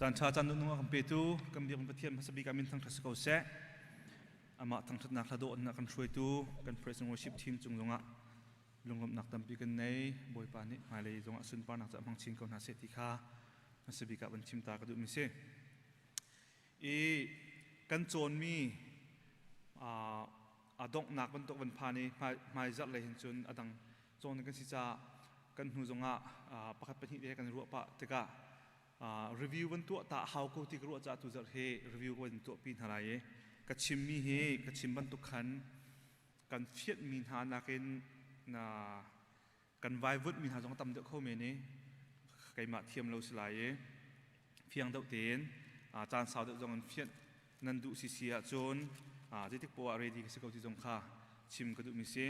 Caan ṭha caan nung a kan petu kan biak Pathian hmasa bik ah min thangṭhat si ko seh. Amah thangṭhatnak hla dawh in a kan hruaitu kan praise and worship team cung zongah lunglawmhnak tampi kan nei. Bawipa nih hmailei zongah sunparnak cu a hmang chin ko hna seh ti kha hmasa bik ah van chim ta ka duhmi si. I kan cawnmi a donghnak bantuk van phan i hmaizarh lei hin cun a dang cawn kan si caah kan hnu zongah pakhat pahnih te kan ruah pah tikah review van tuah ta hau ko ti ka ruah caah tu zarh hi review ka van tuah pi hna lai i ka chimmi hi ka chim bantuk khan kan fianhmi hna nakin na kan vaivutmi hna zong tam deuh kho men i keimah thiam lo si lai i fiang deuh tein caan sau deuh zong in fianh nan duh si si ahcun zeitik poah ready ka si ko ti zong kha chim ka duhmi si.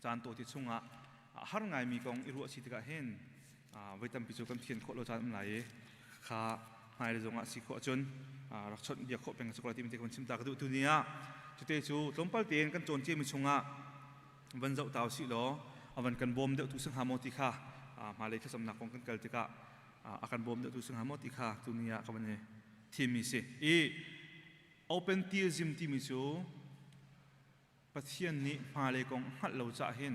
Caan tawte chungah har ngaimi kong i ruah si tikah hin voi tampi cu kan thian khawh lo caan um lai i kha hmailei zongah si khawh ahcun rak chawnh bia khawh peng si ko lai timi te kan chim ta ka duh. Tuni ah cute cu tlawmpal tein kan cawn ciami chungah van zoh ta usih law a van kan bawm deuh tu si hnga maw ti kha hmailei thlacamnak kong kan kal tikah a kan bawm deuh tu si hnga maw ti kha tuni ah ka van i thimmi si. I open theism timi cu Pathian nih hmailei kong hngalh lo cah hin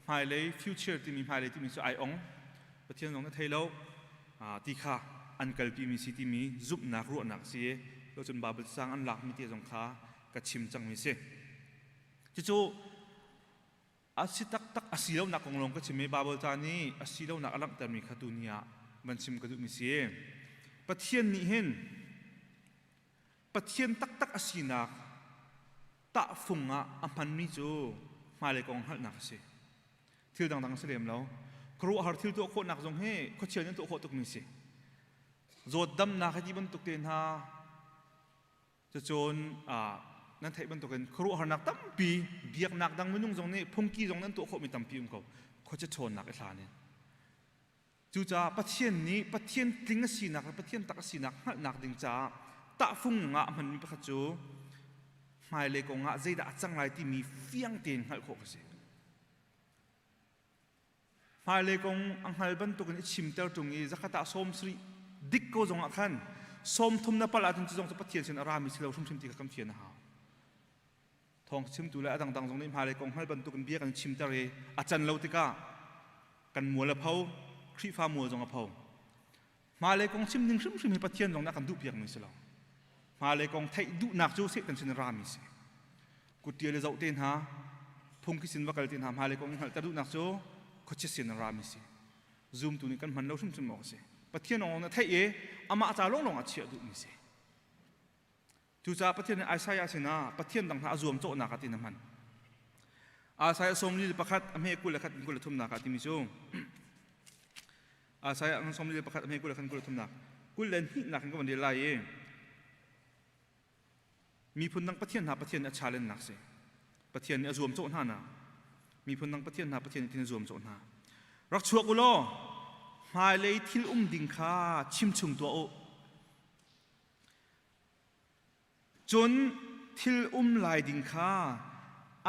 hmailei future timi hmailei timi cu ai ong Pathian zong na thei lo ti kha an kalpimi si timi zumhnak ruahnak si i cun Bible cang an lakmi te zong kha ka chim cangmi si. Cucu a si taktak a si lonak kong lawng ka chim i Bible ca nih a si lonak a langhtermi kha tuni ah van chim ka duhmi si. Pathian nih hin Pathian taktak a sinak tahfung ah a hmanmi cu hmailei kong hngalhnak a si. Thil dangdang a si lem lo. Khuaruahhar thil tuah khawhnak zong hi khuachia nih an tuah khawh tukmi a si. Zawt damnak hi ti bantuk te hna cucun nan theih bantukin khuaruahharnak tampi biaknak dang minung zong nih phungki zong nan tuah khawhmi tampi um ko. Khuachia ṭhawnnak i hlan in. Cucaah Pathian nih Pathian tling a sinak le Pathian tak a sinak hngalhnak ding caah tahfung ah a hmanmi pakhat cu hmailei kong ah zeidah a cang lai timi fiang tein hngalh khawh ka si. Hmailei kong a hngal bantukin i chimter ṭung i zakhat ah 70 dik ko zong ah khan 30 na palh ahcun cu zong cu Pathian sin a rami si lo hrimhrim ti kha kan fian a hau. Thawng chimtu le a dangdang zong nih hmailei kong hngal bantukin bia kan chimter i a can lo tikah kan mual a pho, Khrihfa mual zong a pho. Hmailei kong chim ding hrimhrim hi Pathian zong nih a kan duhpiakmi si lo. Hmailei kong theih duhnak cu Satan sin rami si. Kuttial le zoh te hna, phungki sin va kal te hna hmailei kong hngalhter duhnak cu khuachia sin rami si. Zumtu nih kan hman lo hrimhrim awk a si. Pathian ong na theih i amah ca lawnglawng a chiah duhmi si. Cucaah Pathian nih Isaiah sinah Pathian dang hna a zuamcawhnak ah tiin a hman. Isaiah 41 a hme 21 in 23 nak ah timi cu Isaiah 41 a hme 21 23 nak 22 nak in ka van rel lai i miphun dang Pathian hna Pathian nih a challenge nak si. Pathian nih a zuamcawh hna na miphun dang Pathian hna Pathian nih tin a zuamcawh hna. Rak chuak u law hmailei thil um ding kha chim chung tuah u. Cun thil um lai ding kha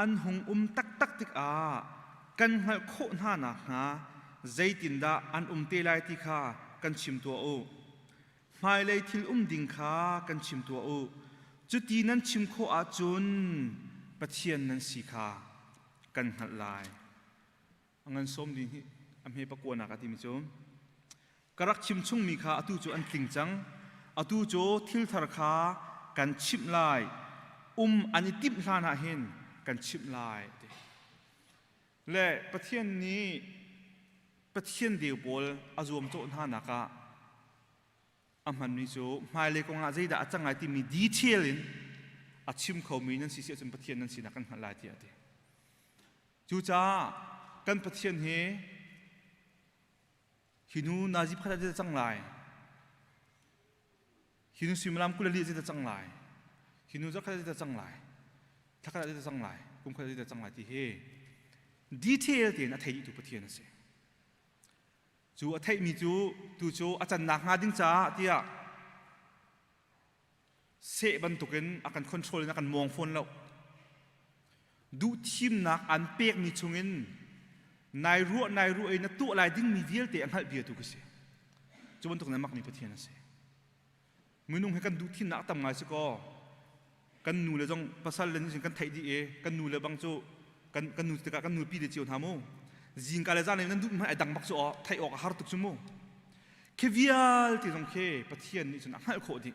an hung um taktak tikah kan hngalh khawh hna nakhnga zeitindah an um te lai ti kha kan chim tuah u. Hmailei thil um ding kha kan chim tuah u. Cuti nan chim khawh ahcun Pathian nan si kha kan hngalh lai. A ngan sawm ding hi a hme pakuanak a timi cu ka rak chim chungmi kha atu cu an tling cang atu cu thil thar kha kan chimh lai um an i timh hlan ah hin kan chimh lai ti le Pathian nih Pathian deu pawl a zuamcawh hna nak ah a hmanmi cu hmailei kong ah zeidah a cang lai timi detail in a chim khomi nan si si ahcun Pathian nan sinak kan hngalh lai tiah a ti. Cucaah kan Pathian hi hi nu nazi pakhat ah cang lai hi nu suimilam 24 zeidah cang lai hi nu zarkhat zeidah cang lai thlakhat zeidah cang lai kumkhat zeidah cang lai ti hi detail tein a thei dihtu Pathian a si cu a theihmi cu tu cu a cannak hnga ding caah tiah seh bantukin a kan control in a kan mawng fawn lo duhthimnak an pekmi chungin nai ruah nai ruah in na tuah lai dingmi vialte a hngalh bia tu ka si cu bantuk na makmi Pathian a si. Minung hi kan duh thinnak tam ngai si kaw kan nu le zong pasal le nih kan theih dih i kan nu le bang cu kan kan nu tikah kan nupi le cio hna mu zingka le zan nan duh hmanh ai dang bak cu aw theih awk a har tuk cu mu khi vialte zong khi Pathian nih cun a hngalh khawh dih.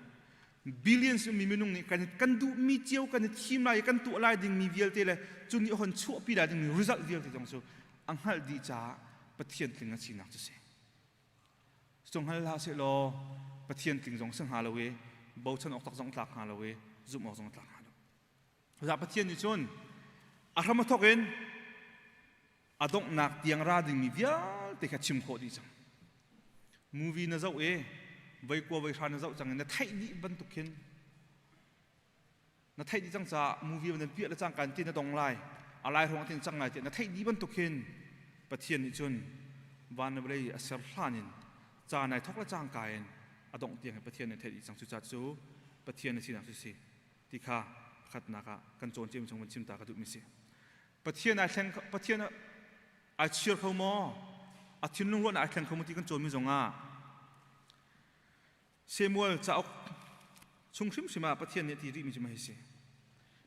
Billions ummi minung nih kan kan duhmi cio kan i thim lai i kan tuah lai dingmi vialte le cu nih hon chuahpi lai dingmi result vialte zong cu a hngalh dih caah Pathian tling a sinak cu si. Cu hngal hlah seh law Pathian tling zong si hnga lo i bochan awk tak zong tlak hnga lo i zumh awk zong tlak hnga lo. Cucaah Pathian nih cun a hram a thawk in a donghnak tiang ra dingmi vialte kha chim khawh dih cang. Movie na zoh i voi kua voi hra na zoh cang i na theih dih bantuk khin na theih dih cang caah movie nan piah le cangka in ti na dong lai, a lai hrawng tin cang lai ti na theih dih bantuk hin Pathian nih cun van le vawlei a ser hlan in caan ai thok le cangka in a dongh tiang Pathian nih theih dih cang. Cucaah cu Pathian a sinak cu si ti kha pakhatnak ah kan cawn ciami chung van chim ta ka duhmi si. Pathian ai thleng, Pathian ai chir kho maw, a thinlung ruahnak ai thleng kho maw ti kan cawnmi zongah Samuel cauk chung hrimhrim ah Pathian nih a ti rihmi cu mah hi si.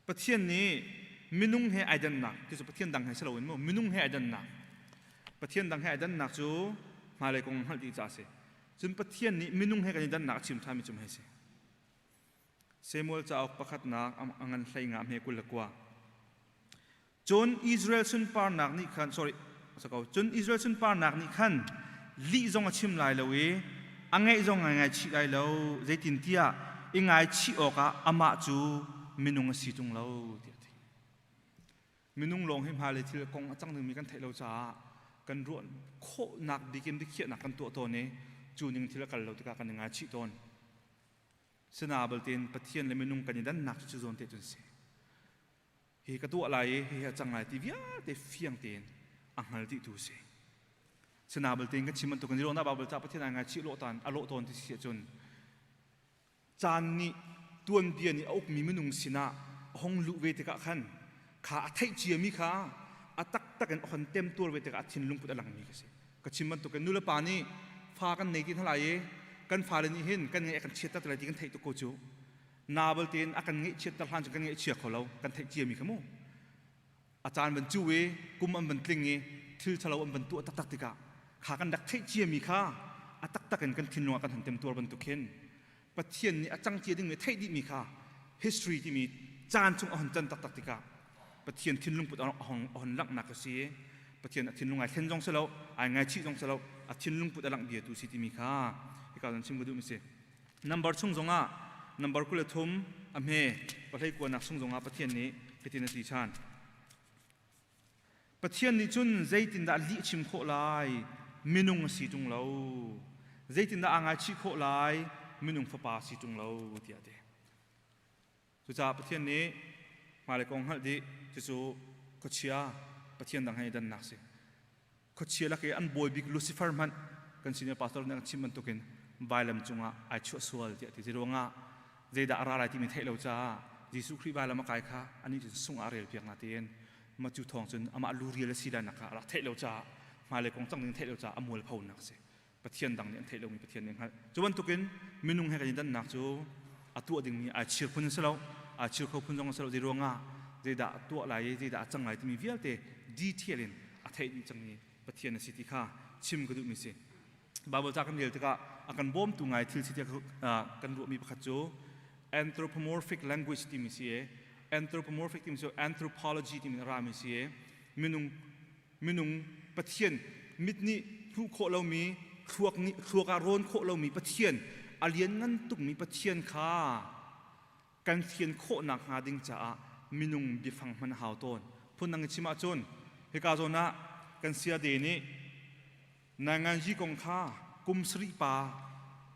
Pathian nih minung he ai dannak ti cu Pathian dang he si loin mu minung he ai dannak, Pathian dang he ai dannak cu hmailei kong hngalh dih caah a si. Cun Pathian nih minung he kan i dannak a chim ṭhanmi cu mah hi si. Samuel cauk pakhatnak a ngan 15 hme 29. Cun Israel sunparnak nih khan, sorry, ko, cun Israel sunparnak nih khan lih zong a chim lai lo i a ngeih zong ai ngaichih lai lo, zeitintiah i ngaichih awkah amah cu minung a si ṭung lo, tiah a ti. Minung lawng hi hmailei thil kong a cang dingmi kan theih lo caah kan ruah khawhnak bik in biakhiahnak kan tuah tawn i cu ning thil a kal lo tikah kan i ngaichih tawn. Sina baltein Pathian le minung kan i dannak cu cu zawn te cun si. Hi ka tuah lai i hihi a cang lai ti vialte fiang tein a hngal dihtu a si. Sina belte kan chim bantukin Zirona Bible ca Pathian ai ngaichih lawh tan a lawh tawn ti si ahcun caan nih tuanbia nih a ukmi minung sinah a hong luh ve tikah khan kha a theih ciami kha a taktak in a hon temtuar ve tikah a thinlung put a langmi ka si. Ka chim bantukin nulepa nih fa kan nei ti hna lai i kan fale nih hin kan ngeih a kan chiatter lai ti kan theih tuk ko cu. Na balte in a kan ngaihchiatter hlan cu kan ngaihchia kho lo, kan theih ciami kha mu. A caan van cu i kum an van tling i thil ṭhalo an van tuah taktak tikah kha kan rak theih ciami kha a taktak in kan thinlung ah kan han temtuar bantuk khin Pathian nih a cang cia dingmi theih dihmi kha history timi caan chung a hon can taktak tikah Pathian thinlung put a hon langhnak a si i Pathian a thinlung ai thlen zong si lo, ai ngaichih zong si lo, a thinlung put a langh bia tu si timi kha hika zon chim ka duhmi si. Number chung zongah number 23 a hme pahlei kuanak chung zongah Pathian nih hitin a ti ṭhan. Pathian nih cun zeitindah lih chim khawh lai, minung a si ṭung lo. Zeitindah aa ngaichih khawh lai, minung fapa a si ṭung lo, tiah a ti. Cucaah Pathian nih hmailei kong hngalh dih cucu khuachia Pathian dang he i dannak si. Khuachia lak i an bawi bik Lucifer hmanh kan senior pastor nih an chim bantukin vailam cungah ai chuah sual tiah ti. Zeiruangah zeidah a ra lai timi theih lo caah Jesuh Khrih vailam a kai kha anih cun sung ah a rel piak na tiin mah cu thawng cun amah lurial a si lai nak kha a rak theih lo caah hmailei kong cang ding theih lo caah a mualphonak a si. Pathian dang nih an theih lomi Pathian nih a hngalh. Cu bantukin minung he kan i dannak cu a tuah dingmi ai chir phun a si lo, ai chir kho phun zong a si lo. Zei ruangah zeidah a tuah lai i zeidah a cang lai timi vialte detail in a theih dih cangmi Pathian a si ti kha chim ka duhmi si. Bible ca kan rel tikah a kan bawmtu ngai thil si tiah kan ruahmi pakhat cu anthropomorphic language timi si i anthropomorphic timi cu anthropology timi a rami si i minung minung Pathian mit nih hmuh khawh lomi, thluak nih thluak ah rawn khawh lomi Pathian, a lianngan tukmi Pathian kha kan fian khawh nakhnga ding caah minung biafang hman a hau tawn. Phundang in chim ahcun hika zawn ah kan siade nih nainganzi kong kha kum sarih pa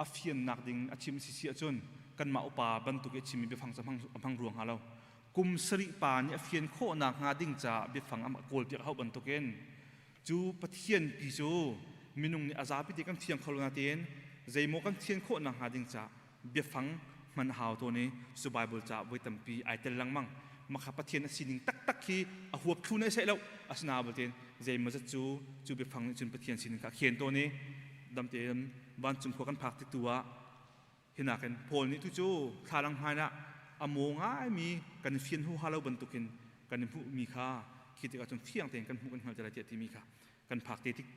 a fiannak ding a chim si si ahcun kanmah upa bantuk i a chimmi biafang cu a hmang rua hnga lo. Kum sarih pa nih a fian khawhnak hnga ding caah biafang a kawlpiak a hauh bantukin cu Pathian pi cu minung nih a zapi te kan fiang kho lo natein zeimaw kan fian khawhnak hnga ding caah biafang hman a hau tawn i cu Bible caah voi tampi ai tel lengmang. Makha Pathian a sining taktak hi a huap thlu na seh lo, asina batein zeimaw zat cu cu biafang nih cun Pathian sining kha a khen tawn i damtein vancung khua kan phak tik tu ah. Hinakin Paul nih tu cu thlalang hmai ah a maw ngaimi kan fian huha lo bantukin kan i hmuhmi kha khi tikah cun fiang tein kan hmuh kan hngal te lai tiah timi kha kan phak te tik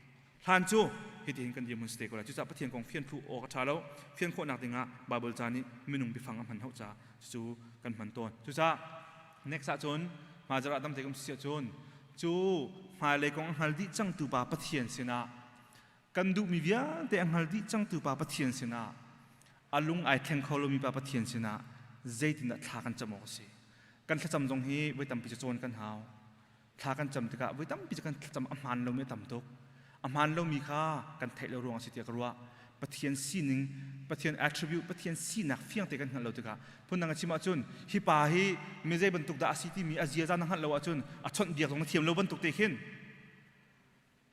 hlan cu hitihin kan dirhmun si te ko lai. Cucaah Pathian kong fian thlu awk a ṭha lo. Fian khawhnak dingah Baibal ca nih minung biafang a hman hauh ca cucu kan hman tawn. Cucaah next ah cun hmaizarh ah dam te um si ahcun cu hmailei kong a hngal dih cangtu pa Pathian sinah kan duhmi vialte a hngal dih cangtu pa Pathian sinah a lung ai thleng kho lomi pa Pathian sinah zeitindah thla kan cam awk a si. Kan thlacam zong hi voi tampi cu cawn kan hau. Thla kan cam tikah voi tampi cu kan thlacam a hmaan lomi a tam tuk. A hmaan lomi kha kan theih lo ruang a si tiah ka ruah. Pathian sining, Pathian attribute, Pathian sinak fiang te kan hngalh lo tikah phundang a chim ahcun hi pa hi mi zei bantuk dah a si timi a ziaza na hngalh lo ahcun a chawnh biak zong na thiam lo bantuk te khin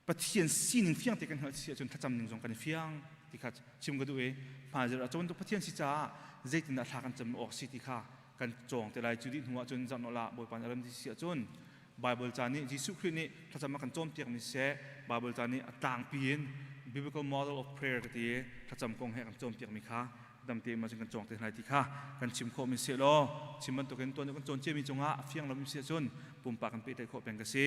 Pathian sining fiang te kan hngalh si ahcun thlacam ning zong kan i fiang ti kha chim ka duh i hmaizarh ah cawn Pathian si caah zeitindah thla kan cam awk si ti kha kan cawng te lai. Cu dih hnu ahcun zarhnawl ah Bawipa nih a rem ti si ahcun Bible ca nih Jesuh Khrih nih thlacam a kan cawnpiakmi siseh Bible ca nih a tlangpi in biblical model of prayer ka ti i thlacam kong he a kan cawnpiakmi kha damte ma cun kan cawng te lai ti kha kan chim khawh mi si law chim bantukin tuan kan cawn ciami cungah a fiang lomi si ahcun pumpak kan pehtlaih khawh peng ka si.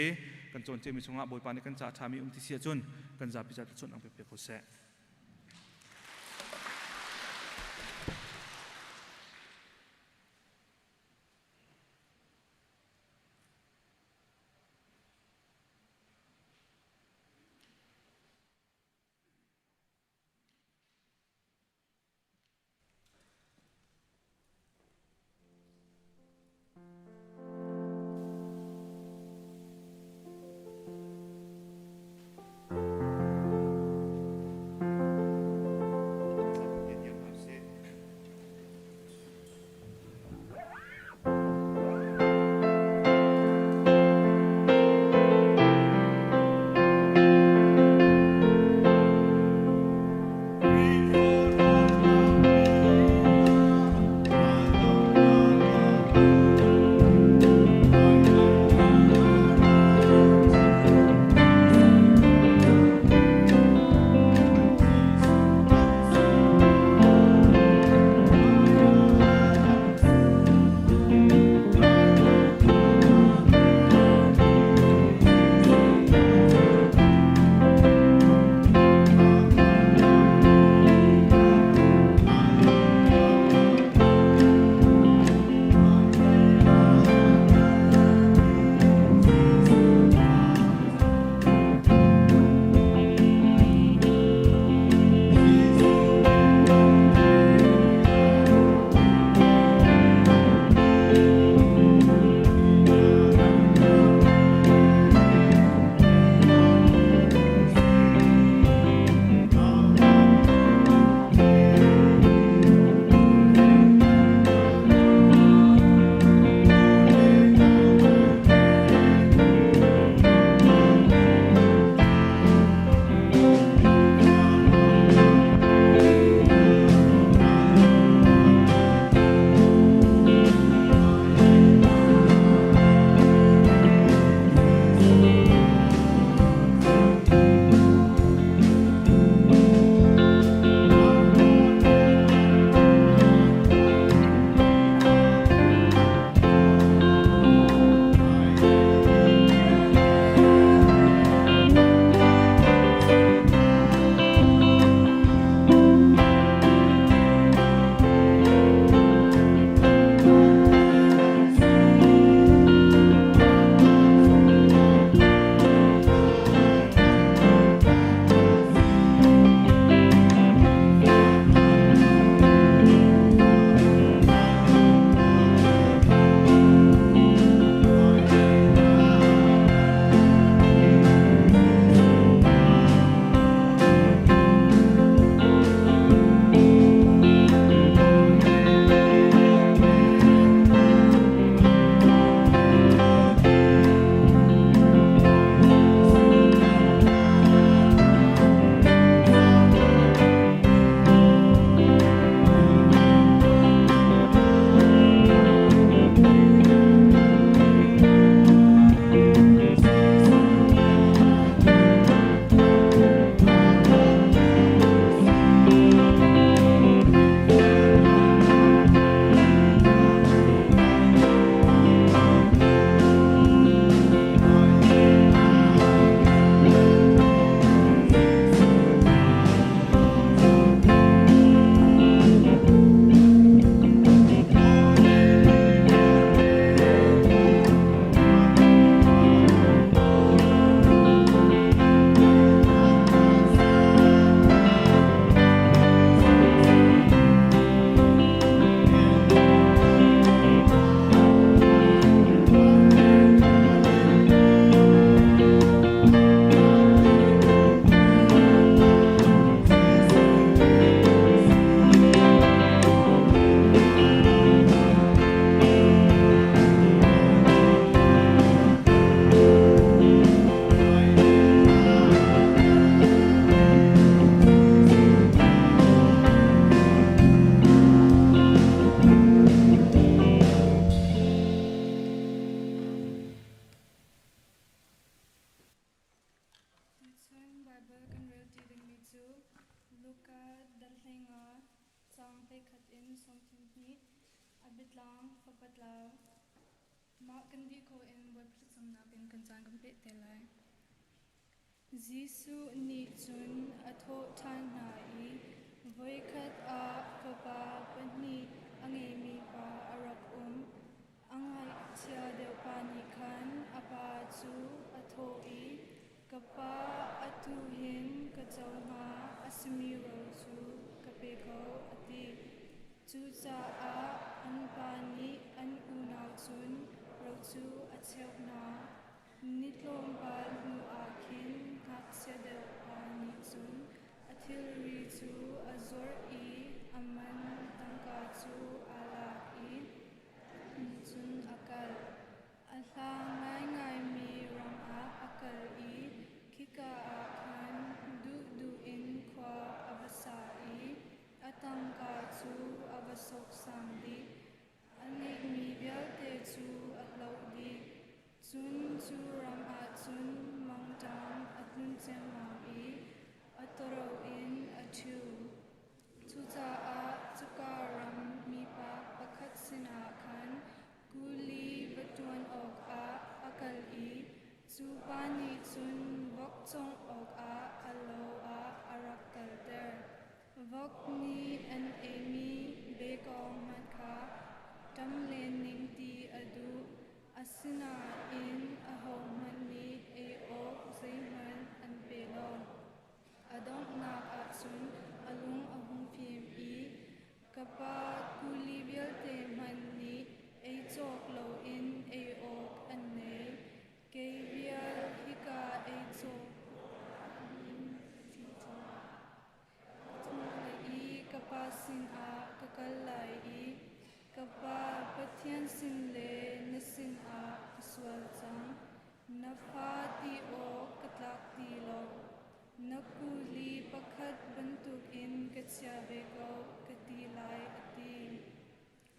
Kan cawn ciami cungah Bawipa nih kan ca ṭhami um ti si ahcun kan zapi ca chawnh ang pek ko seh. Tlang, fapa tlau. Mah kan dih khawh in Bawipa thlacamnak in kan caan kan peh te lai. Jesuh nih cun a thawh ṭhan hna i, Voikhat ah fapa pahnih a ngeimi pa a rak um. A ngaihchia deuh pa nih khan a pa cu a thawh i, Ka pa, atu hin ka co hnga a simi ro cu ka pe ko, a ti. Cucaah an pa nih an unau cun ro cu a cheuh hna. Ni tlawmpal hnuah khin ngakchia deuh pa nih cun a thilri cu a zuarh i a man tangka cu aa lak i cun a kal. A hla ngaingaimi ram ah a kal i khika ah khan duhduh in khua a va sa i a tangka cu a va sawksam dih. A ngeihmi vialte cu a hloh dih. Cun cu ram ah cun mangṭam a tlun ciammam i a tawro in a ṭhu. Cucaah cuka ram mipa pakhat sinah khan kuli va ṭuan awkah a kal i cu pa nih cun vok cawngh awkah a lo ah a rak kalter. Vok nih an eimi bekawng hmanh kha ṭam len ning ti a duh. Asinain ahohmanh nih ei awk zeihmanh an pe lo. A donghnak ah cun a lung a hung fim i ka pa kuli vialte hmanh nih ei cawk loin ei awk an nei. Kei vial hika ei cawk in ka thi cang. Ka tho lai i ka pa sinah ka kal lai i ka Pa Pathian sin le na sinah ka sual cang. Na fa ti awk ka tlak ti lo. Na kuli pakhat bantukin ka chia ve ko, ka ti lai, a ti.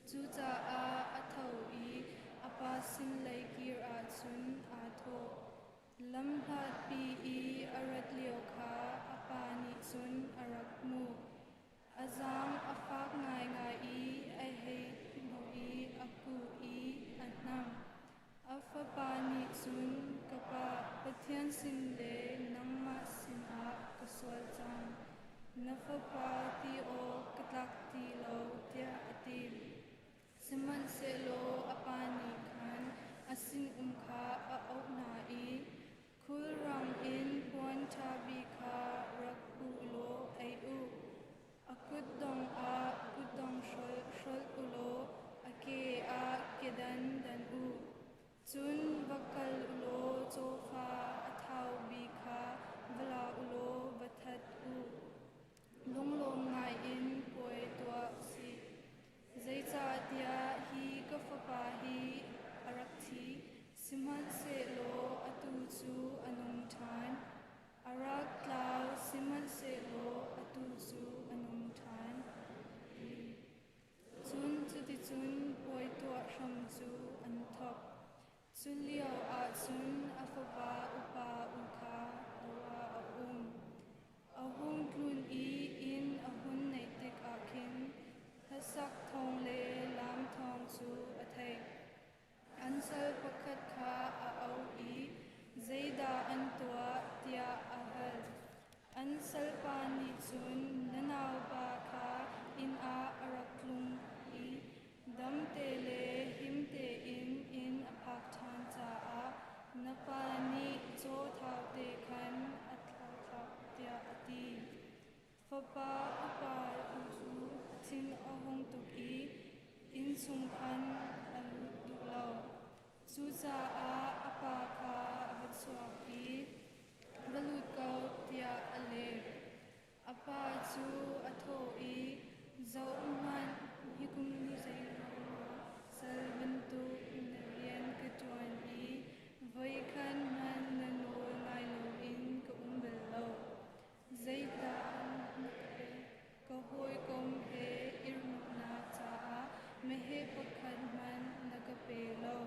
Cucaah a tho i a pa sin lei kir ah cun aa thawh. Lamhlatpi i a rat lio kha a pa nih cun a rak hmuh. A zaang a fak ngaingai i a hei hnawh i a kuh i a hnamh. A fapa nih cun, Ka pa, Pathian sin le nangmah sinah ka sual cang. Na fapa ti awk ka tlak ti lo, tiah a ti. Sihmanhsehlaw a pa nih khan a sinum kha a auh hna i, Khulrang in puan ṭha bik kha rak pu law ei u. A kutdong ah kutdong hrolh u law a ke ah kedan dan u. Cun va kal u law cawfa a thau bik kha va la u law va that u. Lunglawm ngaiin puai tuah u sih. Zeicahtiah hi ka fapa hi a rak thi, sihmanhsehlaw atu cu a nung ṭhan. A rak tlau, sihmanhsehlaw atu cu a nung ṭhan. Cun cuticun puai tuah hram cu an thawk. Cu lio ahcun a fapa upa u kha lo ah a um. A hung tlun i inn a hun naih tikah khin hlasak thawng le laam thawng cu a theih. An sal pakhat kha a auh i zeidah an tuah tiah a hal. An salpa nih cun na naupa kha inn ah a rak tlung i damte le him tein inn a phak ṭhan caah na pa nih caw thaute khan a thlauh tiah a ti. Fapa upa cu a thin a hung tuk i innchung khan a lut duh lo. Cucaah a pa kha a va chuak i, Va lut ko, tiah a leh. A pa cu a thawh i, Zohhmanh, hi kum ni zeirello sal bantuk na rian ka ṭuan i voikhat hmanh na nawl ngai loin ka um bal lo. Zeidah na ka pek? Ka hawikom he i rumnak caah meheh pakhat hmanh na ka pe lo.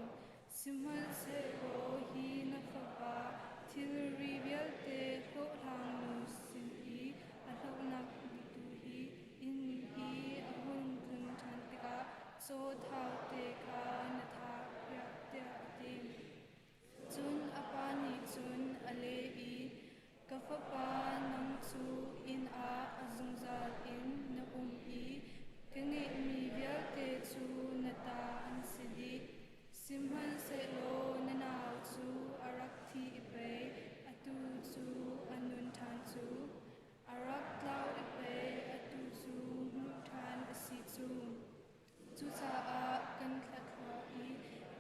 Sihmanhsehlaw hi na fapa thilri vialte hlawhhlangnu sin i a hlohnak tu hi inn i a hun tlun ṭhan tikah. Caw thaute kha na thahpiak tiah a ti. Cun a pa nih cun a leh i, Ka fapa, nang cu inn ah a zungzal in na um i ka ngeihmi vialte cu na ta an si dih. Sihmanhsehlaw na nau cu a rak thi i pei atu cu a nun ṭhan cu. A rak tlau i pei atu cu hmuh ṭhan a si cu. Cucaah kan thlathluah i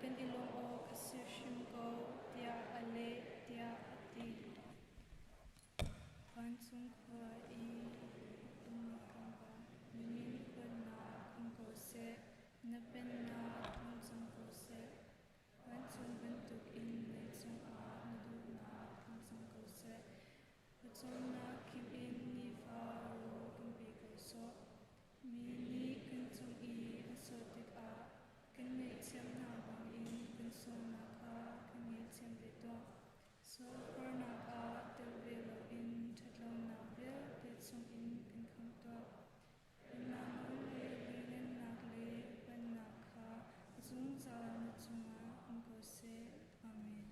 kan i lawmh awk a si hrim ko, tiah a leh, tiah a ti. Vancung khua i ummi kan Pa, na min upatnak um ko seh, na pennak tlung cang ko seh. Vancung bantukin leicung ah na duhnak tlung cang ko seh. Pawcawmnak khim in nifa rawl kan pe ko sawh. Mi nih kan cung i an sual tikah kan ngaihthiam hna bangin kan sualnak kha kan ngaihthiam ve tuah. Sualpawrnak ah tel ve loin ṭhatlonak vialte chungin kan khamh tuah. Pennak nawl le lianngannak le upatnak kha zungzal na cungah um ko seh. Amen.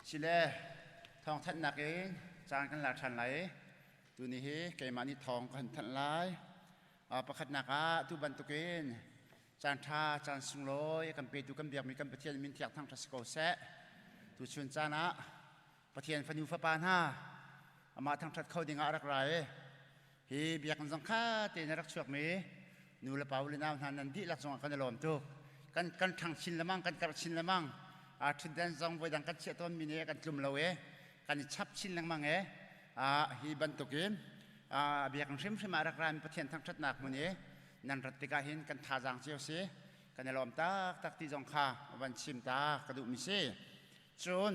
Sile thawngthanhnak in caan kan la ṭhan lai. Tuni hi keimah nih thawng ka hun thanh lai. Pakhatnak ah tu bantukin caan ṭha caan sunglawi kan petu kan biakmi kan Pathian min thiang thangṭhat si ko seh. Tuchun caan ah Pathian fanu fapa hna amah thangṭhat kho ding ah a rak ra i hi biakinn zong kha tein a rak chuakmi nu le pa u le nau hna nan dihlak zongah kan i lawm tuk. Kan kan ṭhang chin lengmang, kan karh chin lengmang. Ṭhutdan zong voidang kan chiah tawnmi nih kan tlum lo i kan i chap chin lengmang i hi bantukin biakinn hrimhrim ah rak ra mi Pathian thangṭhatnak hmun i nan rat tikah hin kan thazaang cio si kan i lawm taktak ti zong kha van chim ta ka duhmi si. Cun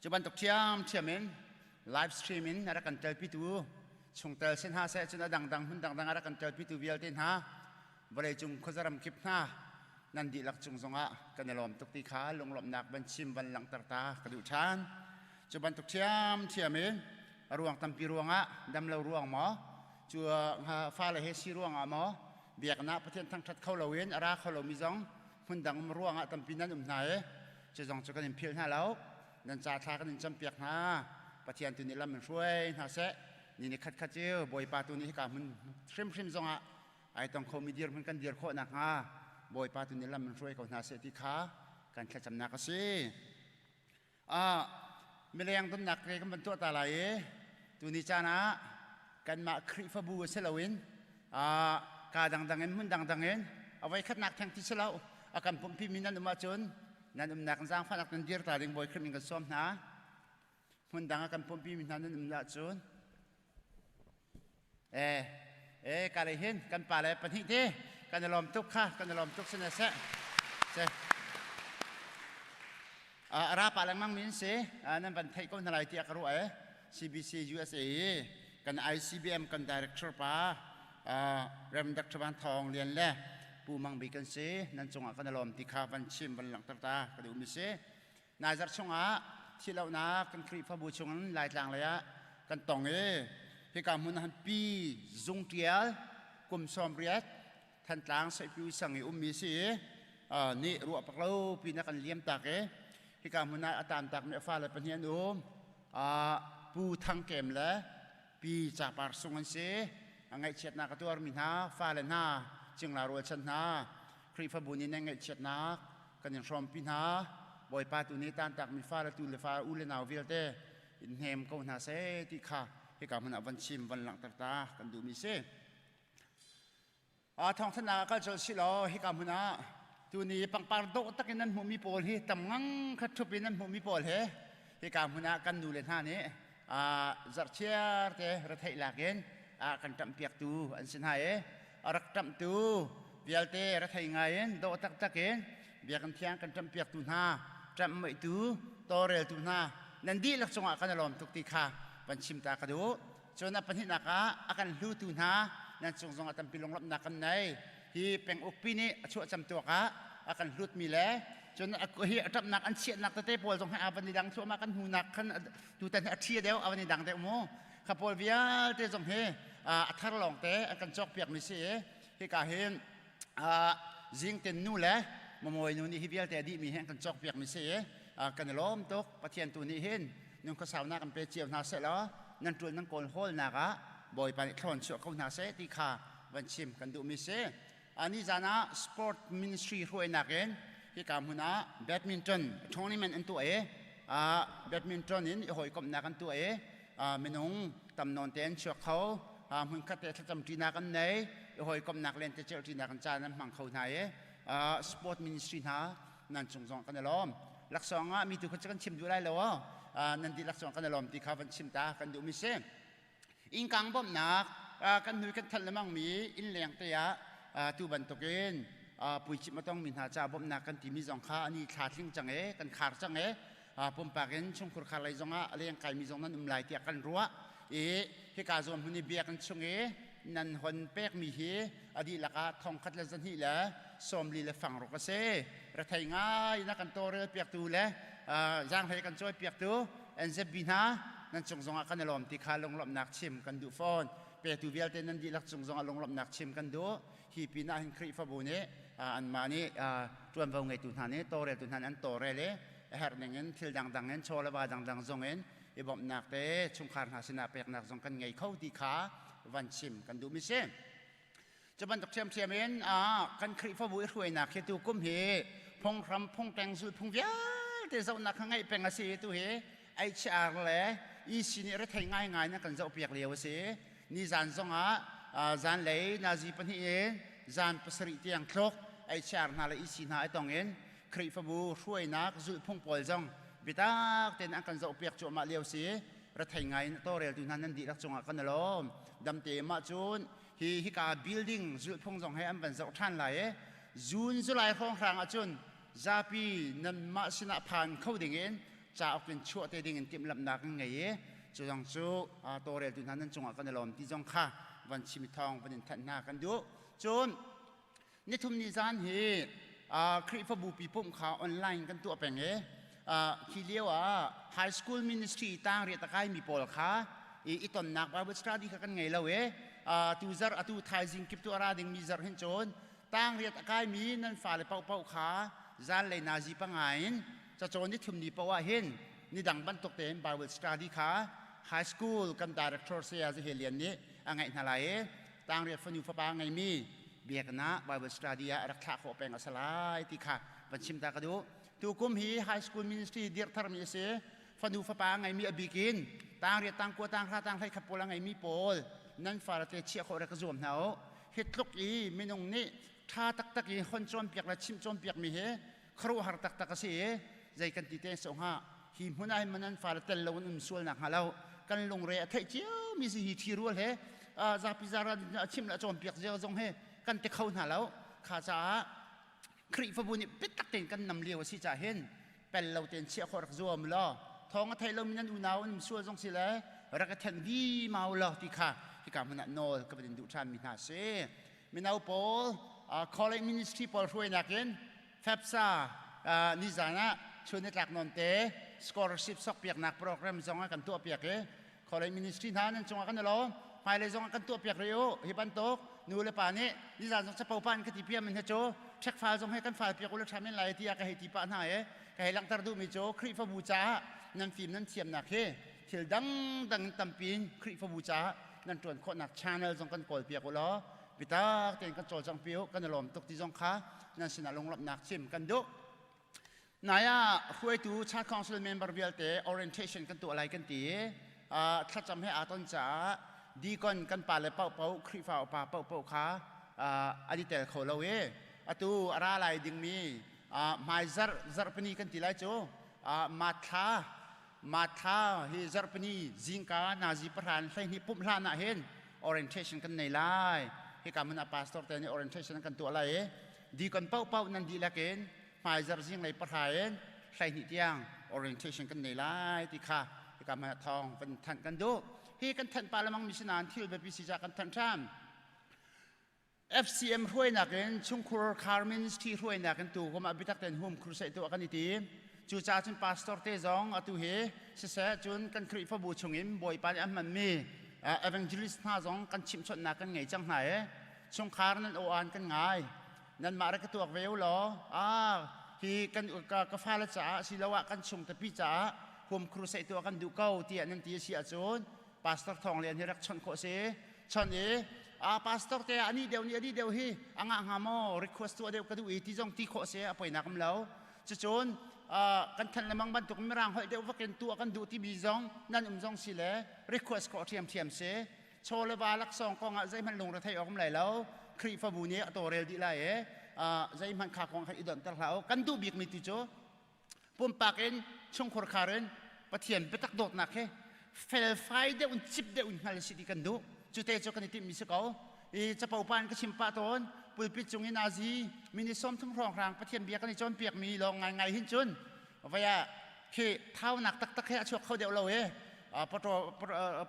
cu bantuk ṭhiamṭhiam in live stream in a rak kan telpitu chungtel si hna seh cun a dangdang hmun dangdang a rak kan telpitu vialte hna vawleicung khuazaram kip hna nan dihlak cung zongah kan i lawm tuk ti kha lunglawmhnak van chim van langhter ta ka duh ṭhan. Cu bantuk ṭhiamṭhiam in a ruang tampi ruangah damlo ruang maw cu fale he si ruangah maw biaknak Pathian thangṭhat kho loin a ra kho lomi zong hmundang um ruangah tampi nan um hna i cu zong cu kan in philh hna lo. Nan ca thla kan in campiak hna. Pathian tu nih lam in hruai hna seh. Ni ni khat khat cu Bawipa tu nih hika hmun hrimhrim zongah ai tong khomi dirhmun kan dir khawh nakhnga Bawipa tu nih lam in hruai ko hna seh ti kha kan thlacamnak a si. Mileng donnak ke kan van tuah ta lai i tuni caan ah kanmah Khrihfabu a si loin ka dangdang in hmun dangdang in a voi khatnak theng ti si lo a kan pumpi mi nan um ahcun nan umnak zaangfahnak nan dir ta ding Bawi Khrih min kan sawm hna. Hmun dang a kan pumpi mi hna nan um ahcun e ka le hin kan pa le pahnih te kan i lawm tuk kha kan i lawm tuk sin seh se a ra pa lengmang min si nan van theih ko hna lai tiah ka ruah e CBC USA i kan ICBM kan director pa Rev Dr. Van Thawng Lian le Pu Mang Bik kan si nan cungah kan i lawm ti kha van chim van langhter ta ka duh mi si. Nai zarh chungah thihlohnak kan Khrihfabu chungin Laitlang lei ah kan tong i hika hmun ah pi zung ṭial kum 80 Thantlang Seihpiu sang i ummi si i nih ruah pak lo pin a kan liam tak i hika hmun ah a tan takmi a fale pahnih an um. Pu Thang Kem le Pi Capar Sung an si. A ngaihchiatnak a tuarmi hna fale hna cingla rualchan hna Khrihfabu nih nan ngaihchiatnak kan in hrawmpi hna. Bawipa tu nih tantakmi fale tu le fa u le nau vialte in hnem ko hna seh ti kha hika hmun ah van chim van langhter ta kan duhmi si. Thawngthanhnak ah kal colh si law hika hmun ah tuni pangpar dawh takin nan hmuhmi pawl hi tam ngang khat ṭhup in nan hmuhmi pawl he hika hmun ah kan nu le hna nih zarhchiar te retheih lak in kan ṭamhpiaktu an si hna i a rak ṭamhtu vialte rethei ngai in dawh taktak in biakinn thiang kan ṭamhpiaktu hna ṭamhmoihtu tawlreltu hna nan dihlak cungah kan i lawm tuk ti kha van chim ta ka duh. Cun a pahnihnak ah a kan hlutu hna nan cung zongah tampi lunglawmhnak kan nei. Hi penguk pi nih a chuah camtuak ah a kan hlutmi le cun hi a ṭapnak an chiahnak tete pawl zong hi a van i dang thluahmah kan hnunak khan tutan hi a ṭhi deuh a van i dang deuh mu. Kha pawl vialte zong hi a thar lawngte an kan cawkpiakmi si i hika hin zingtin nu le mamawi nu nih hi vialte a dihmi hi an kan cawkpiakmi si i kan i lawm tuk. Pathian tu nih hin nun khuasaunak kan pe cio hna seh law nan ṭul nan kawl hawlnak ah Bawipa nih thlawn chuah ko hna seh ti kha van chim kan duhmi si. Ni zan ah sport ministry hruainak in hika hmun ah badminton tournament an tuah i badminton in i hawikomhnak an tuah i minung tam nawn te an chuak kho, hmunkhat te thlacam ṭinak an nei i hawikomhnak lentecelh ṭinak an caan an hmang kho hna i sport ministry hna nan cung zong kan i lawm. Laksawng ah mi tu kha kan chim duh lai lo, nan dih laksawng kan i lawm ti kha van chim ta kan duhmi si. Innkang bawmhnak kan hnui kan thanh lengmang mi innleng te ah tu bantukin puicimh a tongmi hna ca bawmhnak kan timi zong kha ani thla tling cang e, kan khar cang e. Pumpak in chungkhur khar lei zongah a leng kaimi zong nan um lai tiah kan ruah i hika zawn hmun i biakinn chung i nan hon pekmi hi a dihlak ah thongkhat le zahnih le sawmli le fangruk a si. Rethei ngai na kan tawlrel piaktu le zaanghlei kan cawi piaktu NZB hna nan cung zongah kan i lawm ti kha lunglawmhnak chim kan duh fawn. Petu vialte nan dihlak cung zongah lunglawmhnak chim kan duh. Hi pinah hin Khrihfabu nih anmah nih ṭuanvo ngeitu hna nih tawlreltu hna nih an tawlrel i a herh ning in thil dangdang in chaw le va dangdang zong in i bawmhnak te chungkhar hna sinah peknak zong kan ngei kho ti kha van chim kan duhmi si. Cu bantuk ṭhiamṭhiam in kan Khrihfabu i hruainak hi tu kum hi phunghram phungteng zulphung vialte zohnak kha ngeih peng a si. Tu hi HR le EC nih rethei ngaingai na kan zohpiak lio a si. Nizan zongah zanlei nazi pahnih in zan pasarih tiang tluk HR hna le EC hna i tong in Khrihfabu hruainak zulhphung pawl zong biatak tein an kan zohpiak cuahmah lio si. Rethei ngai in tawlreltu hna nan dihlak cungah kan i lawm. Damte mah cun hi hika building zulhphung zong he an van zoh ṭhan lai i June July hrawnghrang ahcun zapi nanmah sinah phan kho dingin cauk in chuah te dingin timhlamhnak an ngei i cu zong cu tawlreltu hna nan cungah kan i lawm ti zong kha van chim i thawng van in thanh hna kan duh. Cun nithum ni zan hi Khrihfabu pi pumh kha online kan tuah peng i khi lio ah high school ministry tang riat a kaimi pawl kha i tonnak Bible study kha kan ngei lo i tu zarh atu thaizing kip tu a ra dingmi zarh hin cun tang riat a kaimi nan fale paohpaoh kha zanlei nazi panga in cacawn ni thum ni paoh ah hin nidang bantuk tein Bible study kha high school kan director Saya Zahelian nih a ngeih hna lai i tangriat fanu fapa ngeimi biakinn Bible study ah rak thlah khawh peng a si lai ti kha van chim ta ka duh. Tukum hi high school ministry dirh tharmi a si. Fanu fapa ngeimi a bik in tangriat, tangkua, tanghra, tanghlei khat pawl a ngeimi pawl nan fale te chiah khawh rak ka zuam hna u. Hi tluk i minung nih ṭha taktak i hon cawnpiak le chimh cawnpiakmi hi khuaruahhar taktak a si i zei kan ti te so hnga, hi hmun ah hin nan fale tel lo in um sual nak hnga lo kan lungre a theih cio mi si. Hi ṭhi rual he zapi zaran a chim le a cawnpiak zia zong he kan ti kho hna lo. Kha caah Khrihfabu nih biatak tein kan nam lio a si caah hin pel lo tein chiah khawh rak zuam law thawng a thei lomi nan unau an um sual zong si le rak i then vi mau law ti kha hika hmun ah nawl ka van in duh ṭhan mi hna si. Mino pawl college ministry pawl hruainak in FAFSA nizan ah chun nitlak nawn te scholarship sokpiaknak program zong ah kan tuahpiak i college ministry hna nan cungah kan i lawm. Hmailei zong ah kan tuahpiak rih u. Hi bantuk nu le pa nih nizan zong capo pa in ka ti piam in he cu check file zong he kan file piak u le ṭha men lai tiah ka hei ti pah hna i ka hei langhter duhmi cu Khrihfabu caah nan fim nan thiamnak hi thil dangdang in tampi in Khrihfabu caah nan ṭuan khawhnak channel zong kan kawl piak u law bitak tein kan cawlcangh pi u. Kan i lawm tuk ti zong kha nan sinah lunglawmhnak chim kan duh. Nai ah hruaitu Church Council member vialte orientation kan tuah lai kan ti i thlacam he aa ton caah deacon kan pa le paohpaoh, Khrihfa upa paohpaoh kha an i tel kho lo i atu a ra lai dingmi hmai zarh zarhpini kan ti lai cu Mathla Mathla hi zarhpini zingka nazi pahra in 12 pumh hlan ah hin orientation kan nei lai. Hika hmun ah pastor te nih orientation kan tuah lai i deacon paohpaoh nan dihlak in hmaizarh zinglei pahra in 12 tiang orientation kan nei lai ti kha hika hmanh ah thawng van thanh kan duh. Hi kan thanh pa lamang mi sinain thil biapi si ca kan thanh ṭhan. FCM hruainak in chungkhur khar ministry hruainak in tu kum ah biatak tein home crusade tuah kan i tim. Cucaah cun pastor te zong atu hi siseh cun kan Khrihfabu chungin Bawipa nih a hmanmi evangelist hna zong kan chimhchawnhnak kan ngei cang hna i chungkhar nan aw-aan kan ngai. Nanmah rak ka tuak ve u law hi kan ka fale caah asiloah kan chung tapi caah home crusade tuah kan duh ko tiah nan ti a si ahcun pastor Thawng Lian hi rak chawnh khawh si. Chawnh i a pastor te ani deuh nih ani deuh hi a ngah hnga maw request tuah deuh ka duh i ti zong ti khawh si a poinak um lo. Cucun kan than lemang bantuk mirang holh deuh vakin tuah kan duh timi zong nan um zong si le request khawh ṭhiamṭhiam si. Chaw le va laksawng kong ah zeihmanh lungre thei awk um lai lo. Khrihfabu nih a tawrel dih lai i zeihmanh kha kong khan i donhter hlah u. Kan duh bikmi tu cu pumpak in chungkhur khar in Pathian biatak dawtnak he felfai deuh in cip deuh in hngal si ti kan duh. Cute cu kan i timhmi si ko. I capo pa in ka chim pah tawn. Pulpit cung in azi mini 30 hrawnghrang Pathian bia kan i cawnpiakmi lawng ngaingai hin cun vaya khi thaunak taktak he a chuak kho deuh lo e.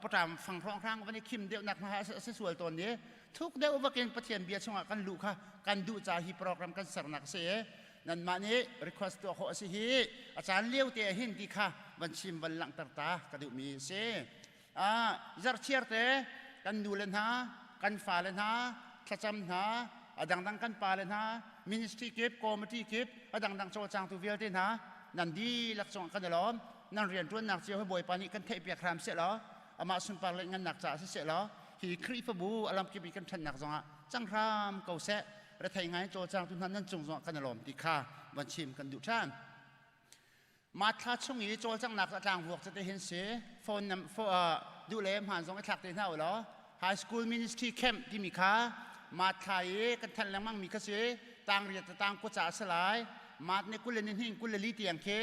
Paṭam fang hrawnghrang van i khim deuhnak hna a si sual tawn i thuk deuh vakin Pathian bia chungah kan luh kha kan duh ca hi program kan sernak a si e. Nanmah nih request tuah khawh a si hi a caan lio te ah hin ti kha van chim van langhter ta ka duhmi a si. Zarhchiar te kan nu le hna, kan fale hna, thlacam hna, a dangdang kan pa le hna, ministry kip, committee kip, a dangdang cawlcangtu vialte hna nan dihlak cungah kan i lawm. Nan rianṭuannak cio hi Bawipa nih kan theihpiak hram seh law amah sunpar le ngannak caah siseh law hi Khrihfabu a lamkip i kan ṭhannak zongah cang hram ko seh. Rethei ngai cawlcangtu hna nan cung zongah kan i lawm ti kha van chim kan duh ṭhan. Ma thla chung i cawlcanghnak a tlangvuak cu te hin si. Phone nam duh le hmaan zong i thlak te hna u law high school ministry camp timi kha ma thla i kan thanh lengmang mi kha si. Tang riat tang ku ca a si lai. Mat ni 20 le ni hnih 24 tiang khi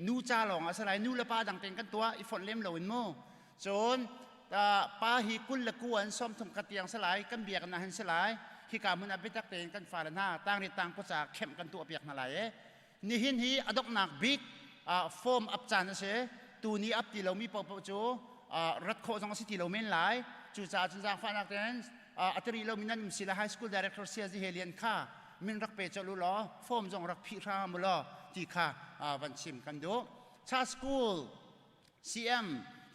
nu ca lawng a si lai. Nu le pa dang tein kan tuah i fonh lem lo in mu. Cun pa hi 29 an 30 ka tiang si lai. Kan biakinn ah hin si lai. Hika hmun ah biatak tein kan fale hna tang riat tang ku ca kemh kan tuah piak hna lai e. Nihin hi a donghnak bik form up caan a si. Tuni up ti lomi paohpaoh cu rat khawh zong a si ti lo men lai. Cucaah cun zaangfahnak tein a tiri lomi nan um si le high school director Siazi He Lian kha min rak pe colh u law form zong rak phih hram u law ti kha van chim kan duh. Cha school CM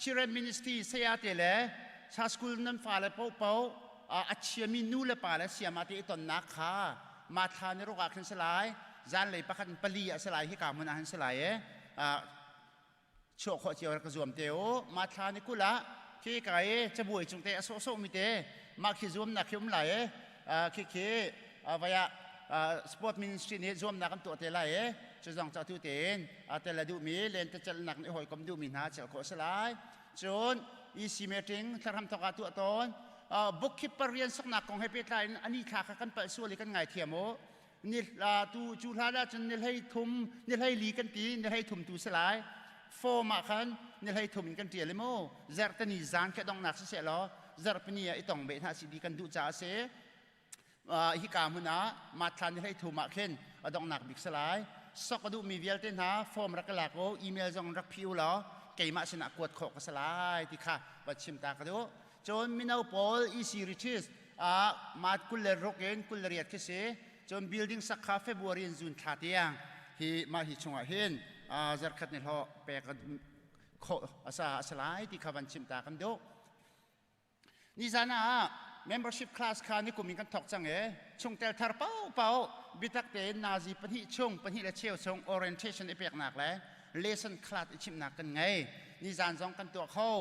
Children Ministry saya te le cha school nan fale paohpaoh a chiami nu le pa le siama te i tonnak kha ma thla ni ruk ah khin si lai. Zanlei pakhat in pali ah si lai. Hika hmun ah hin si lai e. Chuah khawh cio rak ka zuam te u. Ma thla ni 20 ah khi ka i cabuai cung te a sawhsawh mi te mah khi zuamnak khi um lai e. Khi khi vaya sport ministry nih zuamnak an tuah te lai e. Cu zong ca tu tein tel a duhmi lentecelhnak nih hawikom duhmi hna cel khawh a si lai. Cun EC meeting thlahram thawk ah tuah tawn. Bookkeeper rian soknak kong he pehtlai in ani thla kha kan palh sual i kan ngaithiam u. Ni tu cu hlan ah cun ni 13 ni 14 kan ti ni 13 tu si lai. Form ah khan ni 13 in kan ṭial i mu. Zarhteni zan khi donghnak siseh law zarhpini ah i tong beh hna si ti kan duh caah a si. Hika hmun ah mathla ni 13 ah khin a donghnak bik si lai. Sok a duhmi vialte hna form rak ka lak u, email zong rak phi u law keimah sinah kuat khawh ka si lai ti kha va chim ta ka duh. Cun mino pawl EC retreat ah mat 26 in 28 khi si. Cun building sak kha February in June thla tiang hi mah hi chungah hin zarkhat ni hlawh pek khawh a sa lai ti kha van chim ta kan duh. Nizan ah membership class kha ni kum in kan thawk cang e. Chungtel thar paohpaoh biatak tein nazi pahnih chung pahnih le cheu chung orientation i peknak le lesson class i chimhnak kan ngei. Nizan zong kan tuah kho.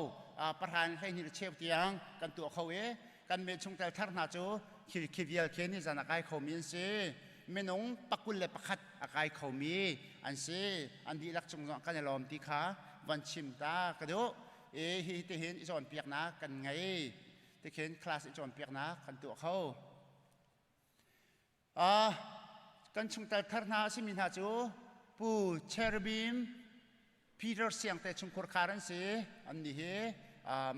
Pahra in 12 le cheu tiang kan tuah kho i kan me chungtel thar hna cu khi vial khi nizan a kai khomi an si. Minung 21 a kai khomi an si. An dihlak cung zong kan i lawm ti kha van chim ta ka duh. E hi tihin i cawnpiaknak kan ngei. Tikhin class i cawnpiaknak kan tuah kho. Kan chungtel thar hna a simi hna cu Pu Cherubim Peter Siangte chungkhur khar an si. An nih hi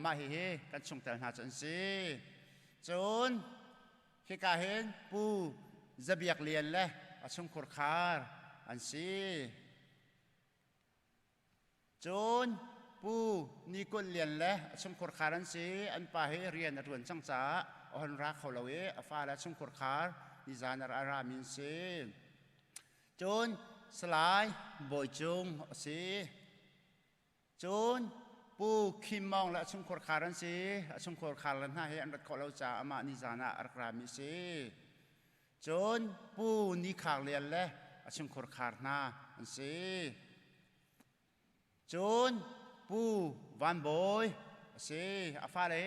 mah hihi kan chungtel hna cu an si. Cun hika hin Pu Zabiak Lian le a chungkhur khar an si. Cun Pu. Pu Ni Kulh Lian le a chungkhur khar an si. An pa hi rian a ṭuan cang caah a hon ra kho lo i a fale a chungkhur khar nizan a ra mi an si. Cun Salai Bawi Cung a si. Cun Pu Khim Mawng le a chungkhur khar an si. A chungkhur khar le hna hi an rat khawh lo caah amah nizan ah a rak ra mi a si. Cun Pu Ni Khar Lian le a chungkhur khar hna an si. Cun Pu Van Bawi a si. A fale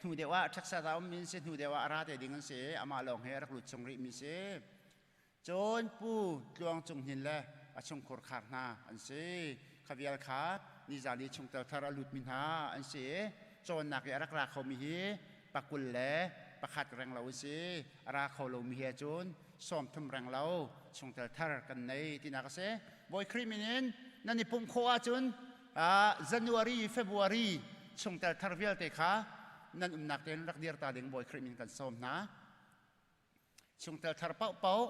hnu deuh ah Texas ah ummi an si. Hnu deuh ah a ra te ding an si. Amah lawng he a rak lut chung rihmi si. Cun Pu Tluang Cung Hnin le a chungkhur khar hna an si. Kha vial kha nizan i chungtel thar a lutmi hna an si. Cawnnak i a rak ra khomi hi pakul le pakhat reng lo a si. A ra kho lomi he cun 30 reng lo chungtel thar kan nei tinak a si. Bawi Khrih min in nan i pumh khawh ahcun January, February chungtel thar vialte kha nan umnak tein rak dir ta ding Bawi Khrih min kan sawm hna. Chungtel thar paohpaoh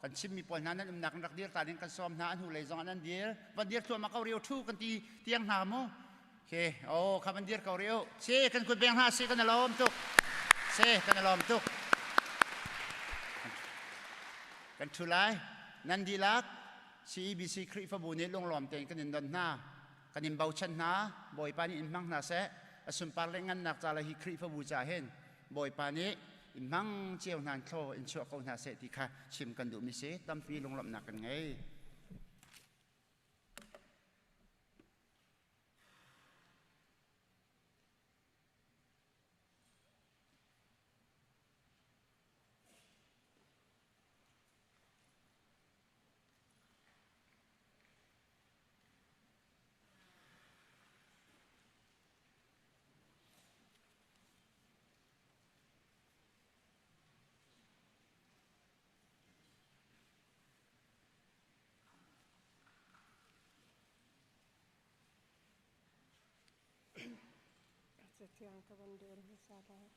kan chimmi pawl hna nan umnak in rak dir ta ding kan sawm hna. An hnu lei zong ah nan dir. Van dir thluahmah ko rio thu kan ti tiang hna mu. Ke oh kha van dir ko rio. Se kan kut beng hna se kan alawm tuk. Se kan alawm tuk. Kan thu lai. Nan dihlak CEBC Khrihfabu nih lunglawm tein kan in don hna. Kan in bochan hna. Bawipa nih in hmang hna seh. A sunpar le ngannak ca le hi Khrihfabu ca hin Bawipa nih in hmang cio hna thlaw in chuah ko hna seh ti kha chim kan duhmi si. Tampi lunglawmhnak kan ngei. Cathiang ka van rel hmasa lai.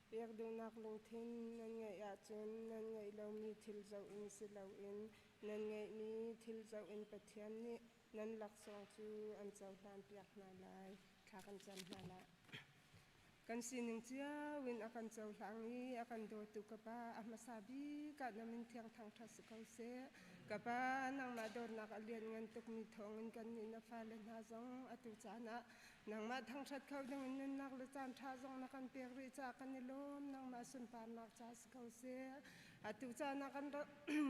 Pek duhnak lungthin nan ngeih ahcun nan ngeih lomi thil zoh in si loin nan ngeihmi thil zoh in Pathian nih nan laksawng cu an cohlanpiak hna lai. Thla kan cam hna lai. Kan sining cio in a kan cohlang i a kan dawtu ka Pa, a hmasa bik ah na min thiang thangṭhat si ko seh. Ka Pa, nangmah dawtnak a lianngan tukmi thawngin kannih na fale hna zong atu caan ah Nangmah thangṭhat kho dingin nunnak le caan ṭha zong na kan pek rih caah kan i lawm. Nangmah sunparnak ca si ko seh. Atu caan ah kan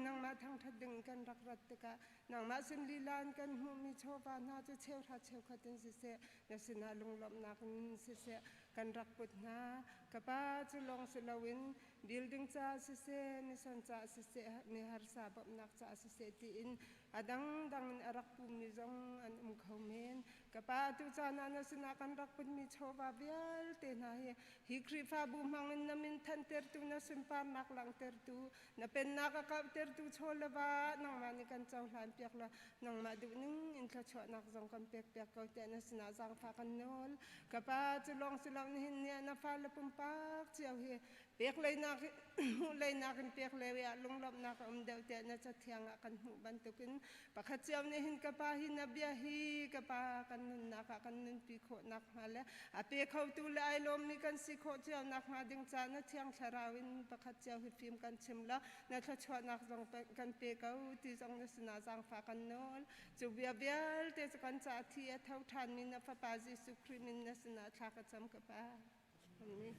nangmah thangṭhat ding kan rak rat tikah nangmah sin lila in kan hmuhmi chawva hna cu cheuhra cheukhat in siseh, na sinah lunglawmhnak in siseh kan rak put hna. Ka Pa, cu lawng si loin building caah siseh, mission caah siseh, mi harsa bawmhnak caah siseh tiin a dangdang in a rak pummi zong an um kho men. Ka pa tu caan ah na sinah kan rak putmi chawva vialte hna hi hi Khrihfabu hmangin na min thantertu na sunparnak langhtertu na pennak a kauhtertu chaw le va nangmah nih kan cohlan piak la nangmah duhning in thluachuahnak zong kan pek piak ko tiah na sinah zaangfah kan nawl. Ka pa cu lawng si lo nihin ni ah na fale pumpak cio hi Pek leinak hmuh leinak in pek lei ah lunglawmhnak a um deuh tiah na cathiang ah kan hmuh bantukin pakhat cio nih hin ka pa hi na bia hi ka pa kan nunnak ah kan nunpi khawh nakhnga le a pe khotu le ai lawmmi kan si khawh cio nakhnga ding ca na thiang thlarau in pakhat cio hi fim kan chim la na thluachuahnak zong kan pe ko ti zong na sinah zaangfah kan nawl cu bia vialte cu kan caah thi a tho ṭhanmi na fapa Jesuh Khrih min na sinah thla ka cam ka pa Amen.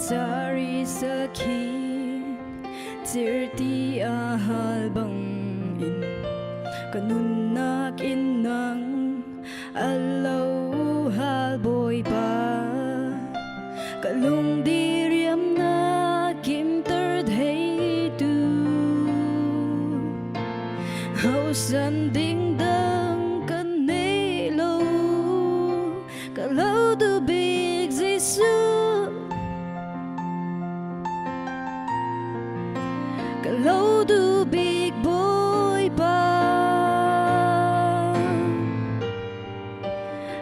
Ramcar i sakhi cirti a hal bangin ka nunnak in nang a lo hal Bawipa. Ka lung diriamnak kimter theitu hausan ding dang kan nei lo ka lo du bik Jesuh ka lo du bik Bawipa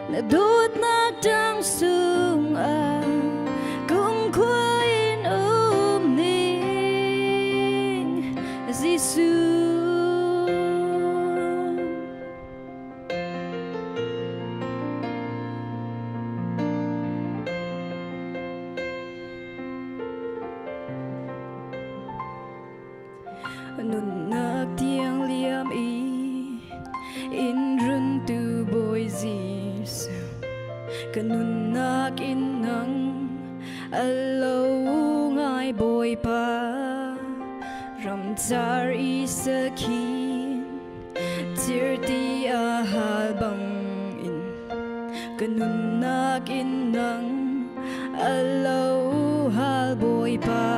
na dawtnak tang sungah kumkhua in um ning Jesuh. Nunnak tiang liam i in runtu Bawi Jesuh ka nunnak in nang a lo ngai Bawipa ramcar i sakhi Cirti a hal bangin ka nunnak in nang a lo hal Bawipa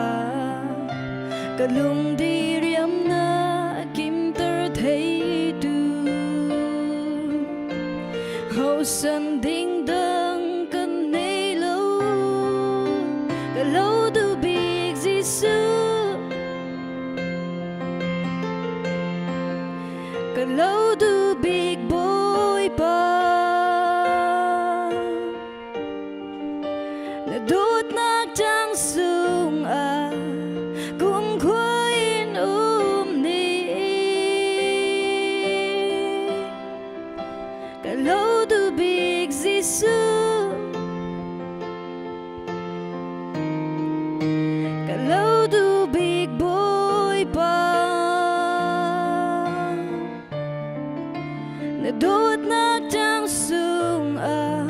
ka lung diriamnak kimter theitu hosan ding dang kan nei lo ka lo du bik Jesuh Ka lo du bik Bawipa na dawtnak tang sungah kumkhua in um ni ka lo du bik Jesuh Ka lo du bik Bawipa na dawtnak tang sungah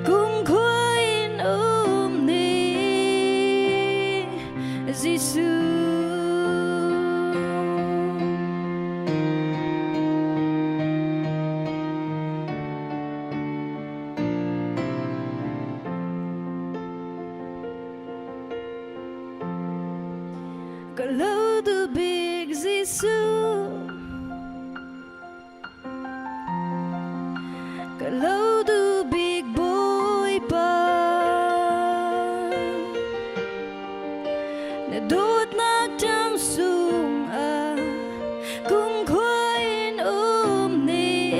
kumkhua in um ni Jesuh. Ka lo du bik Jesuh Ka lo du bik Bawipa Na dawtnak tang sungah kumkhua in um ni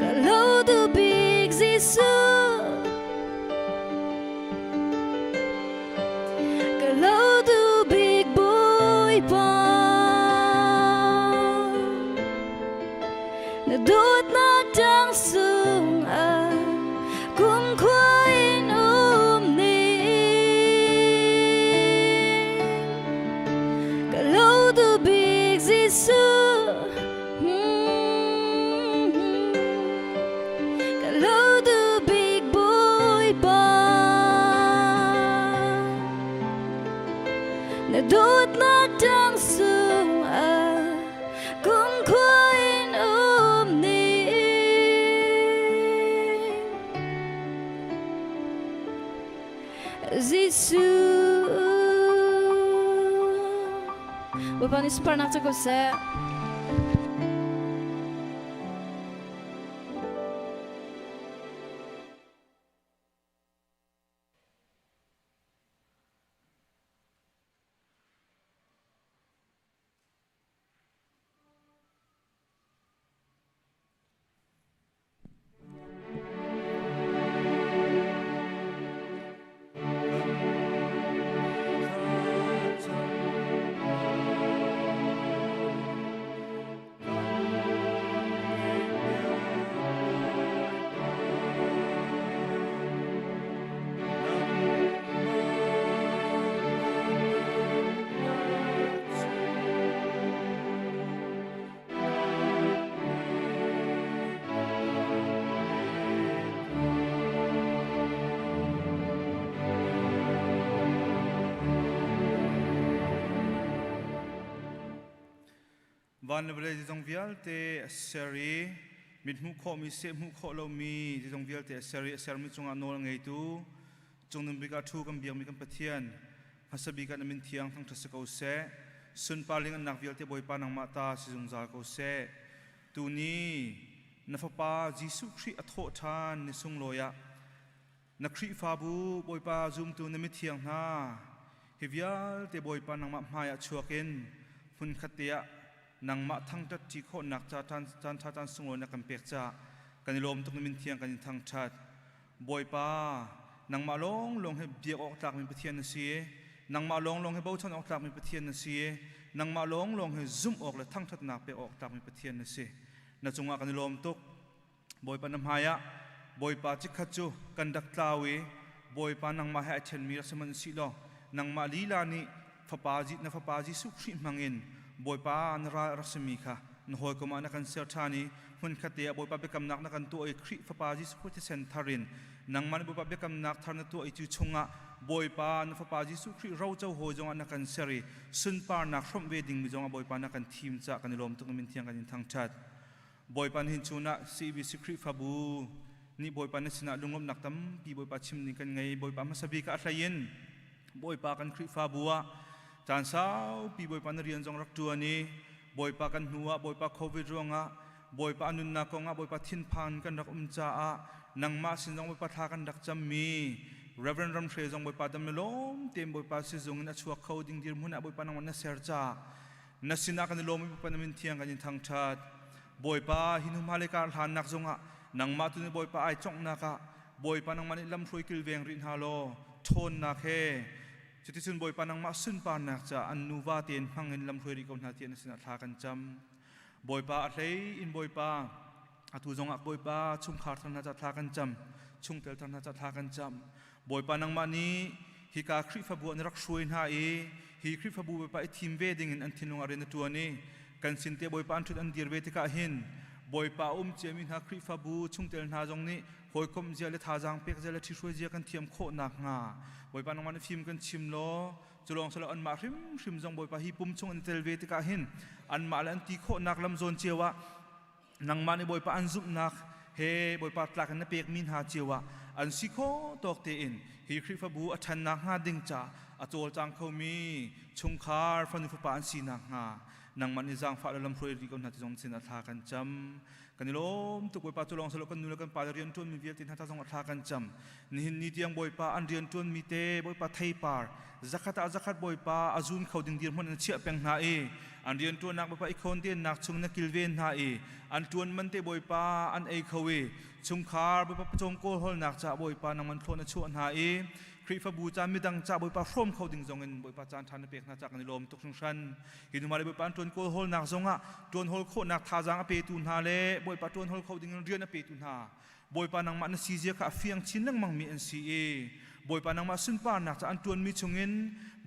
Ka lo du bik Jesuh Ka lo du bik Bawipa Na dawtnak tang sungah kumkhua in um ni Ka lo du bik Jesuh Ka lo du bik Bawipa Na dawtnak tang sungah kumkhua in um ni Jesuh Bawipa nih sunparnak cu ko seh. Van le vawlei zeizong vialte a ser i mit hmuh khawhmi seh hmuh khawh lomi zeizong vialte a ser i a sermi cungah nawl a ngeitu Cungnung bik ah ṭhu kan biakmi kan Pathian, hmasa bik ah na min thiang thangṭhat si ko seh. Sunpar lingannak vialte Bawipa nangmah ta si zungzal ko seh. Tuni na Fapa Jesuh Khrih a thawh ṭhan ni sunglawi ah na Khrihfabu Bawipa zumtu na mithiang hna hi vialte Bawipa nangmah hmai ah chuak in hmunkhat te ah nangmah thangṭhat ṭi khawhnak ca caan ṭha caan sunglawi na kan pek caah kan i lawm tuk na min thiang kan in thangṭhat. Bawipa, nangmah lawnglawng hi biak awk tlakmi Pathian na si. Nangmah lawnglawng hi bochan awk tlakmi Pathian na si. Nangmah lawnglawng hi zumh awk le thangṭhatnak pek awk tlakmi Pathian na si. Na cungah kan i lawm tuk. Bawipa na hmaiah Bawipa chikkhat cu kan rak tlau i Bawipa nangmah he ai ṭhenmi rak si hmanh usih law nangmah lila nih fapa na fapa Jesuh Khrih hmangin Bawipa na ral a rak simi kha na hawikom ah na kan ser ṭhan i hmunkhat te ah Bawipa biakamnak na kan tuah i Khrih fapa Jesuh Khrih thisen thar in nangmah nih Bawipa biakamnak thar na tuah i cu chungah Bawipa na fapa Jesuh Khrih roco hawi zongah na kan ser i sunparnak hrawmh ve dingmi zongah Bawipa na kan thim caah kan i lawm tuk na min thiang kan in thangṭhat. Bawipa nihin chun ah CBC Khrihfabu nih Bawipa na sinah lunglawmhnak tampi Bawipa chim ding kan ngei. Bawipa hmasa bik ah a hlei in Bawipa kan Khrihfabu ah caan saupi Bawipa na rian zong rak ṭuan i Bawipa kan hnu ah Bawipa COVID ruangah Bawipa a nunnak kongah Bawipa thinphan kan rak um caah nangmah sin zong Bawipa thla kan rak cammi Reverend Ramhre zong Bawipa dam le lawm tein Bawipa sizung in a chuak kho ding dirhmun ah Bawipa nangmah na ser caah na sinah kan i lawm i Bawipa na min thiang kan in thangṭhat. Bawipa hi hnu hmailei kar hlannak zongah nangmah tu nih Bawipa ai conghnak ah Bawipa nangmah nih lamhruai kilveng rih hna law ṭhawnnak he cuticun Bawipa nangmah sunparnak caah an nuva tein hmang in lamhruai rih ko hna tiah na sinah thla kan cam. Bawipa a hlei in Bawipa atu zongah Bawipa chungkhar thar hna caah thla kan cam chungtel thar hna caah thla kan cam. Bawipa nangmah nih hika Khrihfabu ah na rak hruai hna i hi Khrihfabu Bawipa i thim ve dingin an thinlung ah rian na ṭuan i kan sin te Bawipa an ṭhut an dir ve tikah hin Bawipa a um ciami hna Khrihfabu chungtel hna zong nih hawikomh zia le thazaang pek zia le ṭhihruai zia kan thiam khawh nakhnga Bawipa nangmah na fim kan chim law cu lawng silo anmah hrimhrim zong Bawipa hi pum chung an tel ve tikah hin anmah le an ti khawhnak lam zawn cio ah nangmah nih Bawipa an zumhnak he Bawipa tlak in na pekmi hna cio ah an si khawh tawk tein hi Khrihfabu a ṭhannak hnga ding ca a cawlcang khomi chungkhar fanu fapa an si nakhnga nangmah nih zaangfah le lamhruai rih ko hna ti zong sin a thla kan cam. Kan i lawm tuk. Bawipa, cu lawng silo kan nu le kan pa le rian ṭuanmi vialte hna ta zong a thla kan cam. Nihin ni tiang Bawipa an rian ṭuanmi te Bawipa theipar zakhat ah zakhat Bawipa a zun kho ding dirhmun an chiah peng hna i an rian ṭuannak Bawipa i khawndennak chung na kilven hna i an ṭuan man te Bawipa an ei kho i chungkhar Bawipa pawcawm kawlhawlnak caah Bawipa nangman thlawn a chuah hna i Khrihfabu ca midang ca Bawipa hrawm kho ding zong in Bawipa caan ṭha na pek hna ca kan i lawm tuk hringhran. Hi hnu le Bawipa an ṭuan kawlhawlnak zongah ṭuan hawl khawhnak thazaang a petu hna le Bawipa ṭuan hawl kho ding in rian a petu hna Bawipa nangmah na si zia kha a fiang chin lengmang mi an si i Bawipa nangmah sunparnak ca an ṭuanmi chungin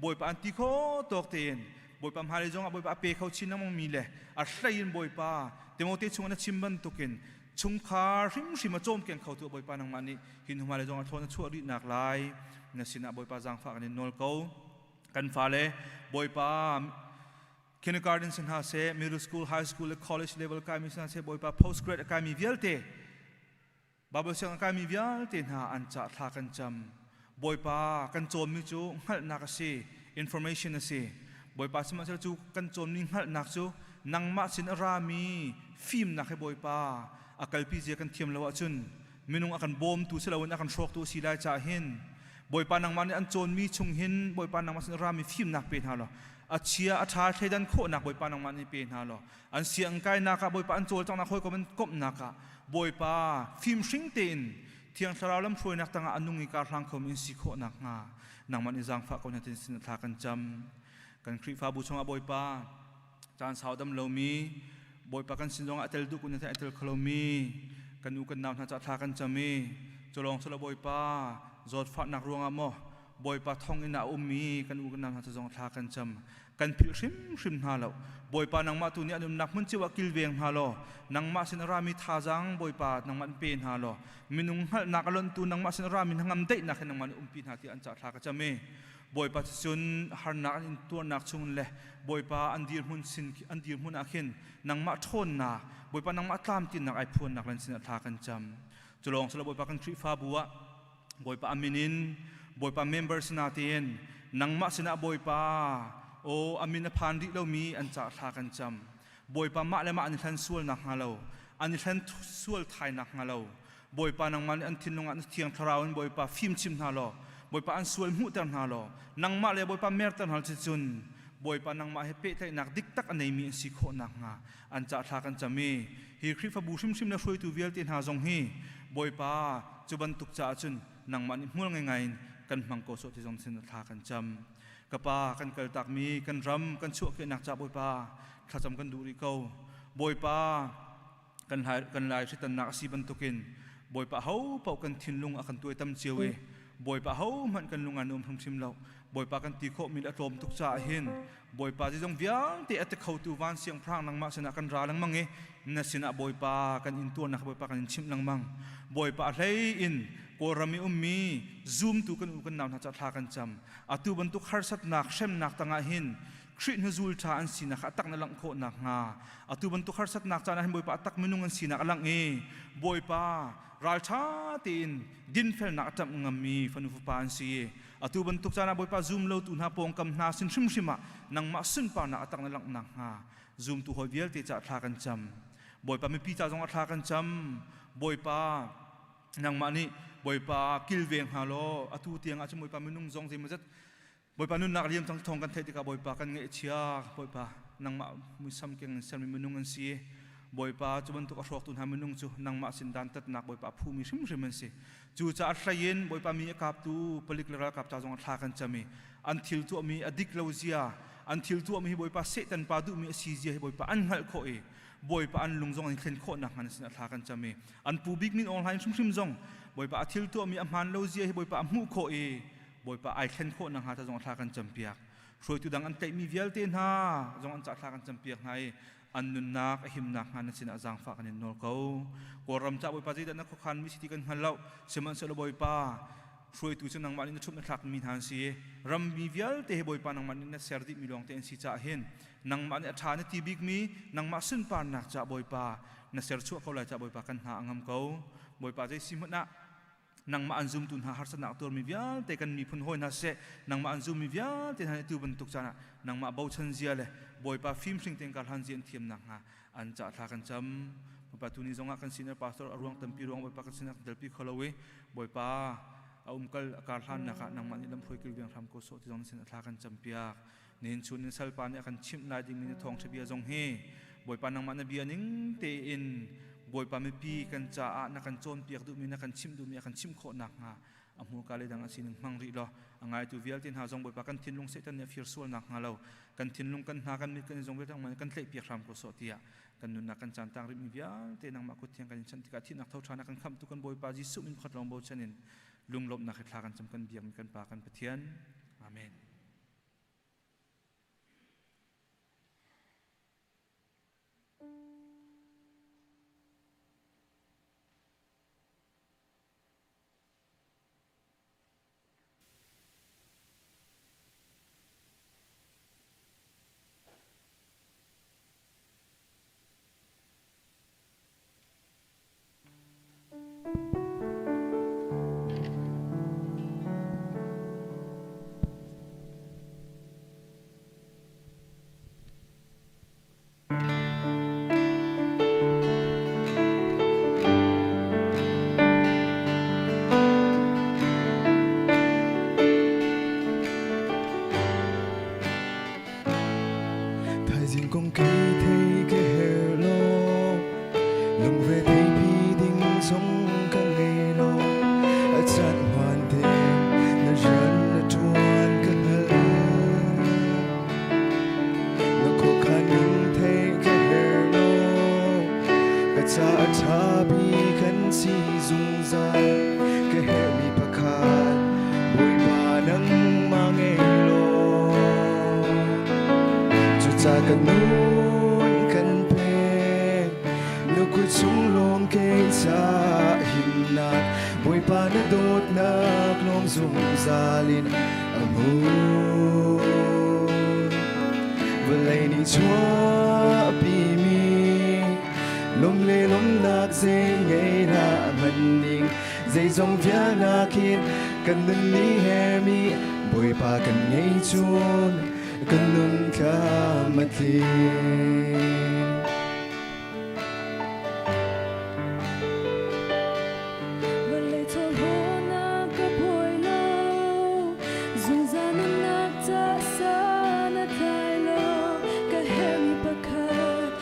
Bawipa an ti kho tawk tein Bawipa hmailei zongah Bawipa a pe kho chin lengmang mi le a hlei in Bawipa Timote chungah na chim bantukin chungkhar hrimhrim a cawmkeng khotu Bawipa nangmah nih hi hnu hmailei zongah thlawn a chuah rih nak lai na sinah Bawipa zaangfah kan in nawl ko. Kan fale Bawipa kindergarten si hna seh, middle school, high school le college level kaimi si hna seh, Bawipa postgrad a kaimi vialte, Bible sianginn a kaimi vialte hna an cah thla kan cam. Bawipa kan cawnmi cu hngalhnak a si, information a si. Bawipa sihmanhsehlaw cu kan cawnmi hngalhnak cu nangmah sin a rami fimnak he Bawipa a kalpi zia kan thiam lo ahcun minung a kan bawmtu si loin a kan hrawktu a si lai caah hin Bawipa nangmah nih an cawnmi chung hin Bawipa nangmah sin a rami fimnak pe hna law a chia a ṭha thleidan khawhnak Bawipa nangmah nih pe hna law an sianginn kainak ah Bawipa an cawlcanghnak hawikom an komhnak ah Bawipa fimhring tein Thiang Thlarau lamhruainak tangah a nung i karhlang khomi in si khawh nakhnga nangmah nih zaangfah ko hna tin sin thla kan cam. Kan Khrihfabu chungah Bawipa caan sau dam lomi Bawipa kan sin zongah a tel duh kun a tel kho lomi kan u kan nau hna ca thla kan cam i culawng silo Bawipa zawtfahnak ruangah maw Bawipa thong in a ummi kan u kan nau hna ca zong thla kan cam. Kan philh hrimhrim hna lo. Bawipa, nangmah tu nih an umnak hmun cio ah kilveng hna law nangmah sin a rami thazaang Bawipa nangmah in pe hna law minung hngalhnak a lonhtu nangmah sin a rami hnangam daihnak he nangmah nih umpi hna tiah an cah thla ka cam i. Bawipa cun harnak an intuarnak chung le Bawipa an dirhmun sin an dirhmun ah khin nangmah ṭhawnnak, Bawipa nangmah tlamtlinnak ai phuannak lan sinah thla kan cam. Cu lawng silo Bawipa kan Khrihfabu ah Bawipa a min in Bawipa member sina tein nangmah sinah Bawipa aw a min a phan rih lomi an ca thla kan cam. Bawipa mah le mah an i hlan sual nak hnga lo, an i hlan sual thai nak hnga lo. Bawipa nangmah nih an thinlung ah na thiang thlarau in Bawipa fim chim hna law, Bawipa an sual hmuhter hna law, nangmah le Bawipa merter hna cun Bawipa nangmah he pehtlaihnak dik tak a neimi an si khawh nakhnga an cah thla kan cam i hi Khrihfabu hrimhrim le hruaitu vialte hna zong hi Bawipa cu bantuk caah cun nangmah nih hmual ngai in kan hmang ko sawh ti zong sin thla kan cam. Ka pa kan kaltakmi kan ram kan chuahkehnak ca Bawipa thlacam kan duh rih ko. Bawipa kan lai kan lai hritannak a si bantukin Bawipa ho paoh kan thinlung a kan tuaitam cio i Bawipa ho hmanh kan lung a nuam hrimhrim lo. Bawipa kan ti khawhmi le a tlawm tuk caah hin Bawipa zeizong vialte a ti khotu van siangpahrang nangmah sinah kan ra lengmang i na sinah Bawipa kan in tuarnak Bawipa kan in chimh lengmang. Bawipa a hlei in Kawlram i ummi zumtu kan u kan nau hna ca thla kan cam. Atu bantuk harsatnak hremnak tangah hin Khrih hnuzul ṭha an sinak kha a tak na langh khawh nakhnga atu bantuk harsatnak caan ah hin Bawipa a tak minung an sinak a langh i Bawipa ralṭha tein dinfelnak a ṭamh ngammi fanu fapa an si. Atu bantuk caan ah Bawipa zum lotu hna pawngkam hna sin hrimhrim ah nangmah sunparnak a tak na langh nakhnga zumtu hawi vialte caah thla kan cam. Bawipa mipi ca zongah thla kan cam. Bawipa nangmah nih Bawipa kilveng hna law atu tiang ah cun Bawipa minung zong zeimawzat Bawipa nunnak liam cang thawng kan theih tikah Bawipa kan ngaihchia. Bawipa nangmah muisam keng in sermi minung an si. Bawipa cu bantuk a hrawktu hna minung cu nangmah sin dantatnak Bawipa a phumi hrimhrim an si. Cucaah hlei in Bawipa mi a kaptu palik le ralkap ca zong ah thla kan cam i an thil tuahmi a dik lo zia, an thil tuahmi hi Bawipa Satan pa duhmi a si zia hi Bawipa an hngalh khawh i Bawipa an lung zong an thlen khawh nakhnga na sinah thla kan cam i an pu bik min Aung Hlaing hrimhrim zong Bawipa a thil tuahmi a hmaan lo zia hi Bawipa a hmuh khawh i Bawipa ai thlen khawh nakhnga ta zong thla kan campiak. Hruaitu dang an tlaihmi vialte hna zong an cah thla kan campiak hna i an nunnak a himnak hnga na sinah zaangfah kan in nawl ko. Kawlram ca Bawipa zeidah na khuakhan mi si ti kan hngal lo. Sihmanhsehlaw Bawipa hruaitu cu nangmah nih na ṭhumh na thlakmi hna an si. Rammi vialte hi Bawipa nangmah nih na ser dihmi lawngte an si caah hin nangmah nih a ṭha na ti bikmi nangmah sunparnak caah Bawipa na serchuah ko lai caah Bawipa kan hna a ngam ko. Bawipa zei si hmanh ah nangmah an zumtu hna harsatnak tuarmi vialte kan miphun hawi hna siseh nangmah an zummi vialte hna nih tu bantuk caan ah nangmah bochan zia le Bawipa fimhring tein karhlan zia an thiam nakhnga an cah thla kan cam. Bawipa tuni zongah kan senior pastor a ruang tampi ruang Bawipa kan sinah kan telpi kho lo i Bawipa a umkal a karhlannak ah nangmah nih lamhruai kilveng hram ko sawh ti zong sin a thla kan campiak. Nihin chun in salpa nih a kan chimh lai dingmi na thawngṭha bia zong hi Bawipa nangmah na bia ning tein Bawipa mipi kan caah na kan cawnpiak duhmi na kan chimh duhmi a kan chimh khawh nakhnga a hmurka le dang a sining hmang rih law a ngaitu vialte hna zong Bawipa kan thinlung Satan nih a fir sual nakhnga lo kan thinlung kan hna kan mit kan zong vialte nangmah nih kan tlaihpiak hram ko sawh tiah kan nunnak kan caan tang rihmi vialte nangmah kut thiang kan in chanh tikah thihnak tho ṭhan a kan khamhtu kan Bawipa Jesuh min pakhat lawng bochan in lunglawmhnak he thla kan cam kan biakmi kan Pa kan Pathian. Amen. Thaizing kong kei thei ka her lo. Lungre theipi ding zong ka ngei lo. A caan hmaan te na rian na ṭuan ka hngal. Na khuakhan ning thei ka her lo. Ka ca a ṭha bik kan si zungzal. Ka herhmi pakhat Bawipa nangmah ngei law. Cuca ka nun kan pek. Na kut chung lawng kei ca himnak Bawipa na dawtnak lawng zungzal in. Amu Vawlei nih chuahpimi lum le lomnak zei ngei hlah hmanh ning zeizong vialnak hin kan nun ni hermi Bawipa kan ngei cun kan nun thlam a tling. Vawlei chawhawnak ka buai lo, zungzal nunnak ca san a tlai lo, ka herhmi pakhat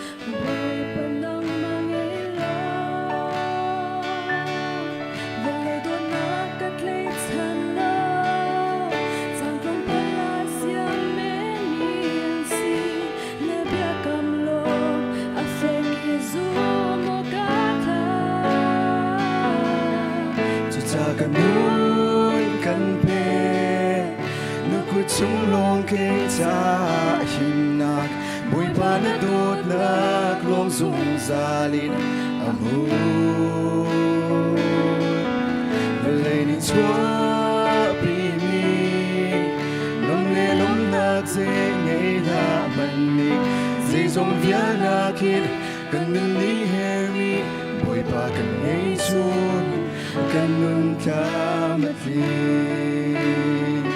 Bawipa nangmah ngei lo. Vawlei dawtnak ka tlaihchan lo, caan tlawmpal ah siang menmi an si. Na biakam lawng a fek i zum awk a ṭha. Cucaah ka nun kan pe na kut chung lawng kei caah himnak Bawipa na dawtnak lawng zungzal in a hmun. Vawlei nih chuahpimi lawm le lawmnak zei ngei hlah hmanh nih zeizong vialnak hin kan nun nih hermi Bawipa kan ngei cun kan nun tlam a tling.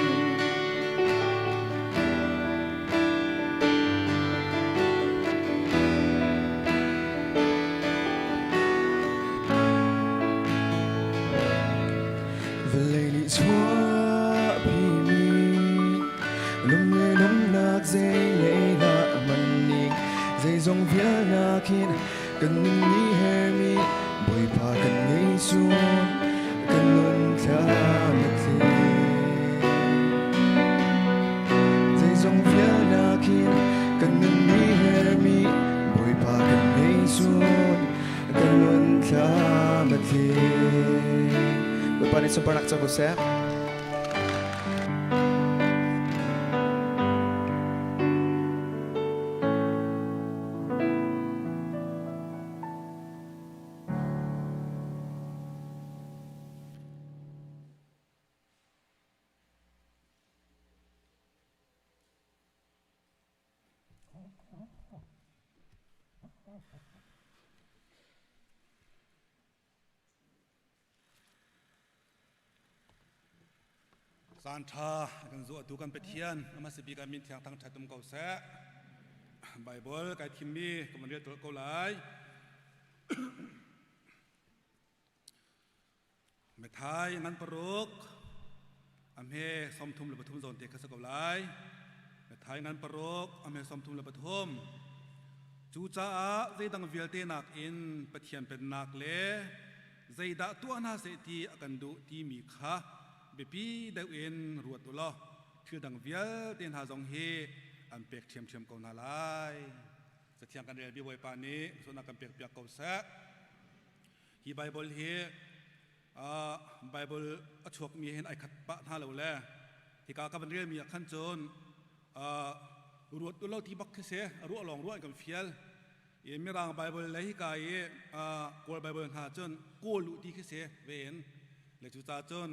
Vawlei nih chuahpimi lung le lomnak zei ngei hlah hmanh ning zeizong vialnak hin kan nun nih hermi Bawipa kan ngei cun kan nun thlam a tling. Zeizong vialnak hin kan nun nih hermi Bawipa kan ngei cun kan nun thlam a tling. Bawipa nih sunparnak co ko seh. Caan ṭha kan zuahtu kan Pathian a hmasa bik ah min thiang thangṭhat um ko seh. Baibal kai thimmi ka van rel ko lai. Methai ngan paruk a hme 33 zawn te kha si ko lai. Methai ngan paruk a hme 33. Cucaah zeidang vialte nakin Pathian pennak le zeidah tuah hna seh ti a kan duh timi kha biapi deuh in ruat u law thil dang vialte hna zong hi an pek ṭhiamṭhiam ko hna lai. Cathiang kan relmi Bawipa nih sualnak kan pekpiak ko seh. Hi Baibal hi Baibal a chuakmi hin ai khat pah hna lo le hika ka van relmi ah khan cun ruat u lo ti bak khi si ruah lawng ruah in kan fial. I Mirang Baibal le hika i Kawl Baibal hna cun kawl u ti khi si ve in le cucaah cun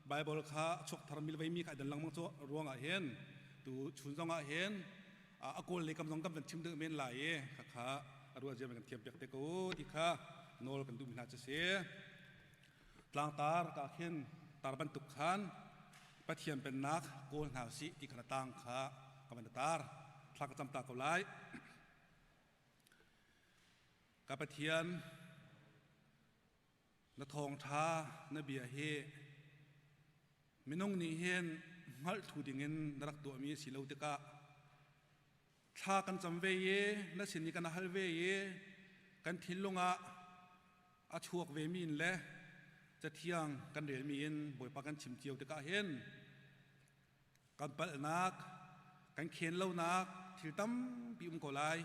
Baibal kha chuak thar mi le veimi kha ai dan lengmang cu ruangah hin tu chun zongah hin a kawl lei kam zong kan van chim deuh men lai i khakha a ruah zia kan thiam piak te ko ti kha nawl kan duh mi hna cu si. Tlangtar ka khin tar bantuk khan Pathian pennak kawl hna usih ti khan a tang kha ka van tar thla ka cam ta ko lai. Ka Pathian na thawngṭha na bia hi minung nih hin hngalh thu dingin na rak tuahmi a si lo tikah thla kan cam ve i na sin i kan hal ve i kan thinlung ah a chuak vemi in le cathiang kan relmi in Bawipa kan chim cio tikah hin kan palhnak kan khen lonak thil tampi um ko lai.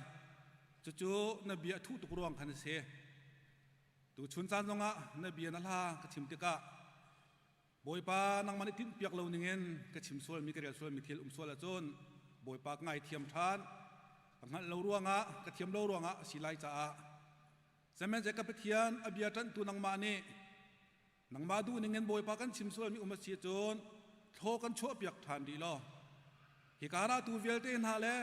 Cucu na bia a thuh tuk ruang khan a si. Tuchun caan zongah na bia na hla ka chim tikah Bawipa nangmah nih tinhpiak lo ningin ka chim sualmi ka rel sualmi thil um sual ahcun Bawipa ka ngaithiam ṭhan. Ka hngalh lo ruangah ka thiam lo ruangah a si lai caah sihmanhsehlaw ka Pathian a bia ṭanhtu nangmah nih nangmah duh ningin Bawipa kan chim sualmi um a si cun thlaw kan chuahpiak ṭhan rih law hika ra tu vialte hna le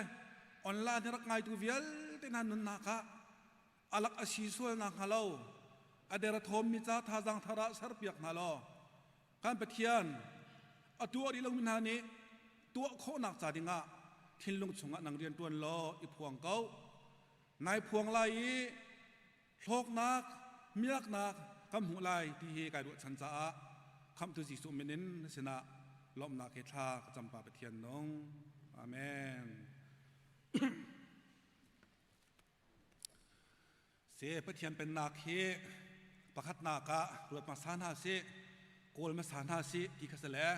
online rak ngaitu vialte hna nunnak ah alak a si sual nak hnga lo a der a thawmmi ca thazaang thar ah serpiak hna law kan Pathian a tuah rih lomi hna nih tuah khawhnak ca dingah thinlung chungah nang rian ṭuan law i phuang ko. Nai phuang lai i hlawknak, miaknak kan hmuh lai ti hi kai ruahchan caah Khamhtu Jesuh min in na sinah lawmhnak he thla ka cam pa Pathian nung. Amen. Se Pathian pennak hi pakhatnak ah ruat hmasa hna sih, kawl hmasa hna sih ti kha si le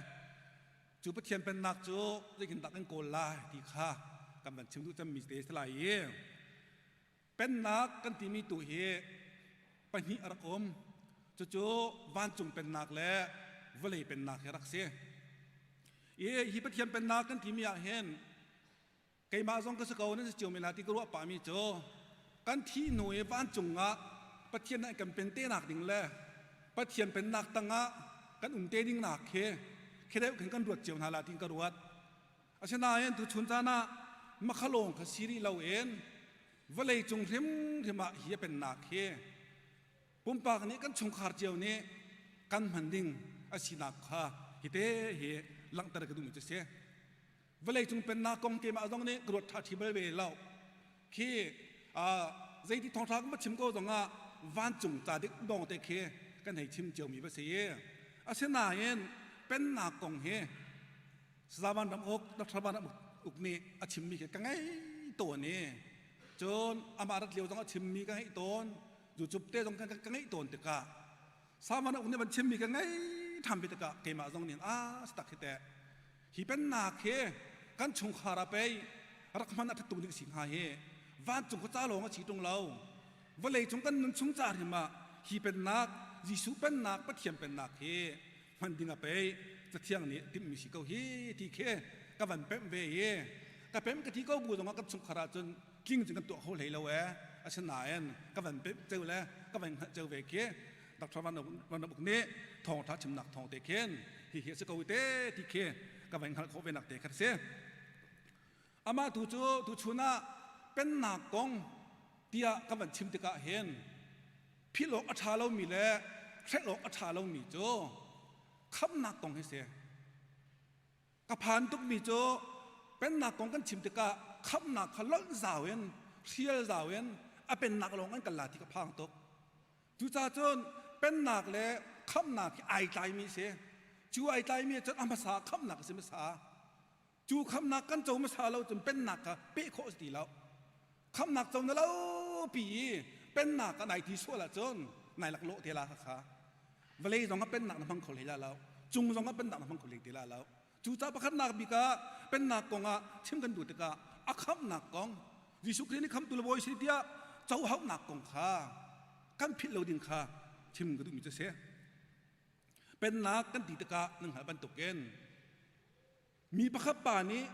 cu Pathian pennak cu zeitindah kan kawl lai ti kha kan van chim duh cemmi te si lai i pennak kan timi tu hi pahnih a rak um. Cucu vancung pennak le vawlei pennak hi rak si. I hi Pathian pennak kan timi ah hin keimah zong ka si ko nan si cio men la ti ka ruah pahmi cu kan thih hnu i vancung ah Pathian nih kan pen te nak ding le Pathian pennak tangah kan um te ding nak khi khi deuh khin kan ruat cio hna la tin ka ruat. Asinain tu chun caan ah makhalawng kha si rih loin vawlei cung hrimhrim ah hi a pennak hi pumpak nih kan chungkhar cio nih kan hman ding a sinak kha hite hi langhter ka duhmi cu si. Vawleicung pennak kong keimah zong nih ka ruat ṭha ṭhi bal ve lo. Khi zeiti thawngṭha kan va chim ko zongah vancung ca dik dong te khi kan hei chim ciomi va si. Asinain pennak kong hi Sazavan ram uk Dr. Van uk nih a chimmi khi ka ngei tawn i cun amah rat lio zong a chimmi ka ngeih tawn zucup te zong ka ngeih tawn tikah Savan uk nih van chimmi ka ngei ṭhan ve tikah keimah zong nih a si tak hi teh hi pennak hi kan chungkhar ah pei rak hman a ṭhat tuk ding si hnga hi vancung khuaca lawng a si ṭung lo vawlei cung kan nun chung ca hrim ah hi pennak Jesuh pennak Pathian pennak hi hman ding a pei cathiang nih timhmi si ko hi ti khi ka van pemh ve i ka pemh ka ti ko bu zongah kan chungkhar ah cun tling cun kan tuah kho hlei lo ee asinain ka van pemh ceu le ka van hngalh ceu ve khi Dr. Van Van Uk nih thawngṭha chimnak thawng te khin hi hi a si ko te ti khi ka van hngalh khawh ve nak te kha si. Amah tu cu tuchun ah pennak kong tiah ka van chim tikah hin philh awk a ṭha lomi le hrelh awk a ṭha lomi cu khamnak kong hi si. Ka phan tukmi cu pennak kong kan chim tikah khamnak kha lonh zau in hrial zau in a pennak lawng an kal la ti ka phang tuk. Cucaah cun pennak le khamnak hi ai tlaimi a si. Cu ai tlaimi cun a hmasa khamnak a si hmasa. Cu khamnak kan co hmasa lo cun pennak kha peh khawh a si ti lo. Khamnak co na lo pi i pennak ah nai ti sual ahcun nai laklawh te la kha. Vawlei zong ah pennak na hmang kho hlei la lo. Cung zong ah pennak na hmang kho hlei te la lo. Cucaah pakhatnak bik ah pennak kong ah chim kan duh tikah a khamhnak kong Jesuh Khrih nih khamtu le bawi si tiah cohauhnak kong kha kan philh lo ding kha chim ka duhmi cu a si. Pennak kan ti tikah nan hngalh bantukin mi pakhat pa nih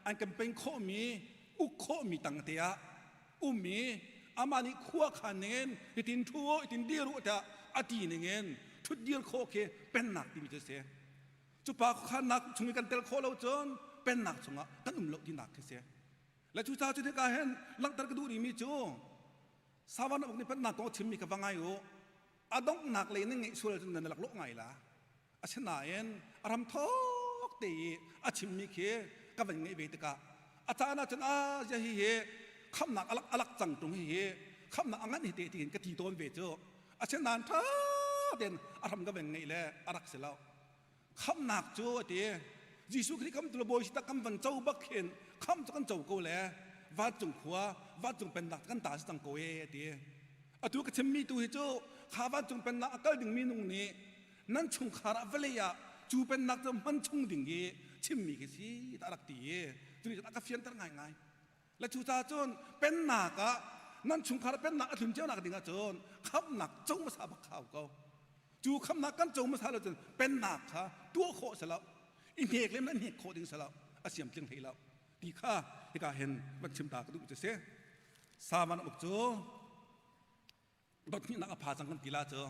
an kan pen khawhmi uk khawhmi tang te ah um i amah nih khua khan ningin hitin ṭhu u hitin dir u tiah a ti ningin ṭhut dir khawh khi pennak timi cu a si. Cu pa khuakhannak chung i kan tel khawh lo cun pennak chungah kan um lo tinak khi si. Le cucaah cu tikah hin langhter ka duh rihmi cu Savan uk nih pennak kong a chimmi kha va ngai u. A donghnak lei nan ngeih sual cun nan laklawh ngai la. Asinain a ram thawk te i a chimmi khi ka van ngeih ve tikah a caan ah cun a zia hi hi khamnak alak alak cang ṭung hi hi khamnak a ngan hi te tiin ka ti tawn ve cu. Asinain ṭha tein a hram ka van ngeih le a rak si lo. Khamnak cu a ti. Jesuh Khrih khamtu le Bawi si tak kan van co bak khin kham cu kan co ko le vancung khua vancung pennak kan ta si cang ko e a ti. Atu ka chimmi tu hi cu kha vancung pennak a kal dingmi nung nih nan chungkhar ah vawlei ah cu pennak cu hman chung ding hi chimmi khi si ta rak ti i cu nih cun a ka fianter ngaingai. Le cucaah cun pennak ah nan chungkhar pennak a tlun cio nak ding ahcun khamnak co hmasa bak hau ko. Cu khamnak kan co hmasa lo cun pennak kha tuah khawh si lo. I hnek le nan hnek khawh ding si lo. A siam tling hlei lo. Ti kha hika hin van chim ta ka duh cu si. Savan uk cu dot hnihnak a pha cang kan ti la cu.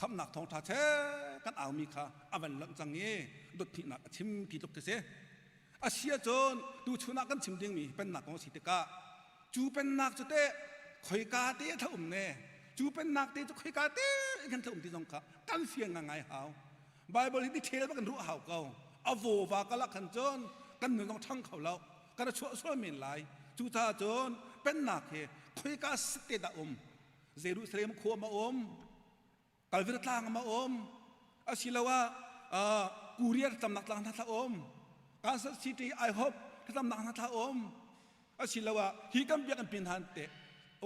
Khamhnak thawngṭha che kan aumi kha a van lonh cang i dothnihnak a chim ti tluk khi si. A si ahcun tuchun ah kan chim dingmi pennak kong a si tikah cu pennak cu teh khoika te a um ne cu pennak te cu khoika te kan um ti zong kha kan fiang ngai hau. Bible hi detail bak in ruah hau ko. A vawva kal ah khan cun kan nun zong ṭhang kho lo. Kan chuah sual men lai. Cucaah cun pennak hi khoika te dah um Jerusalem khua ma um Kalvir tlang ma um asiloah Korea tlamnak tlang hna thla um Kansas City IHOP tlamnak hna thla um asiloah hi kan biakinn pin han te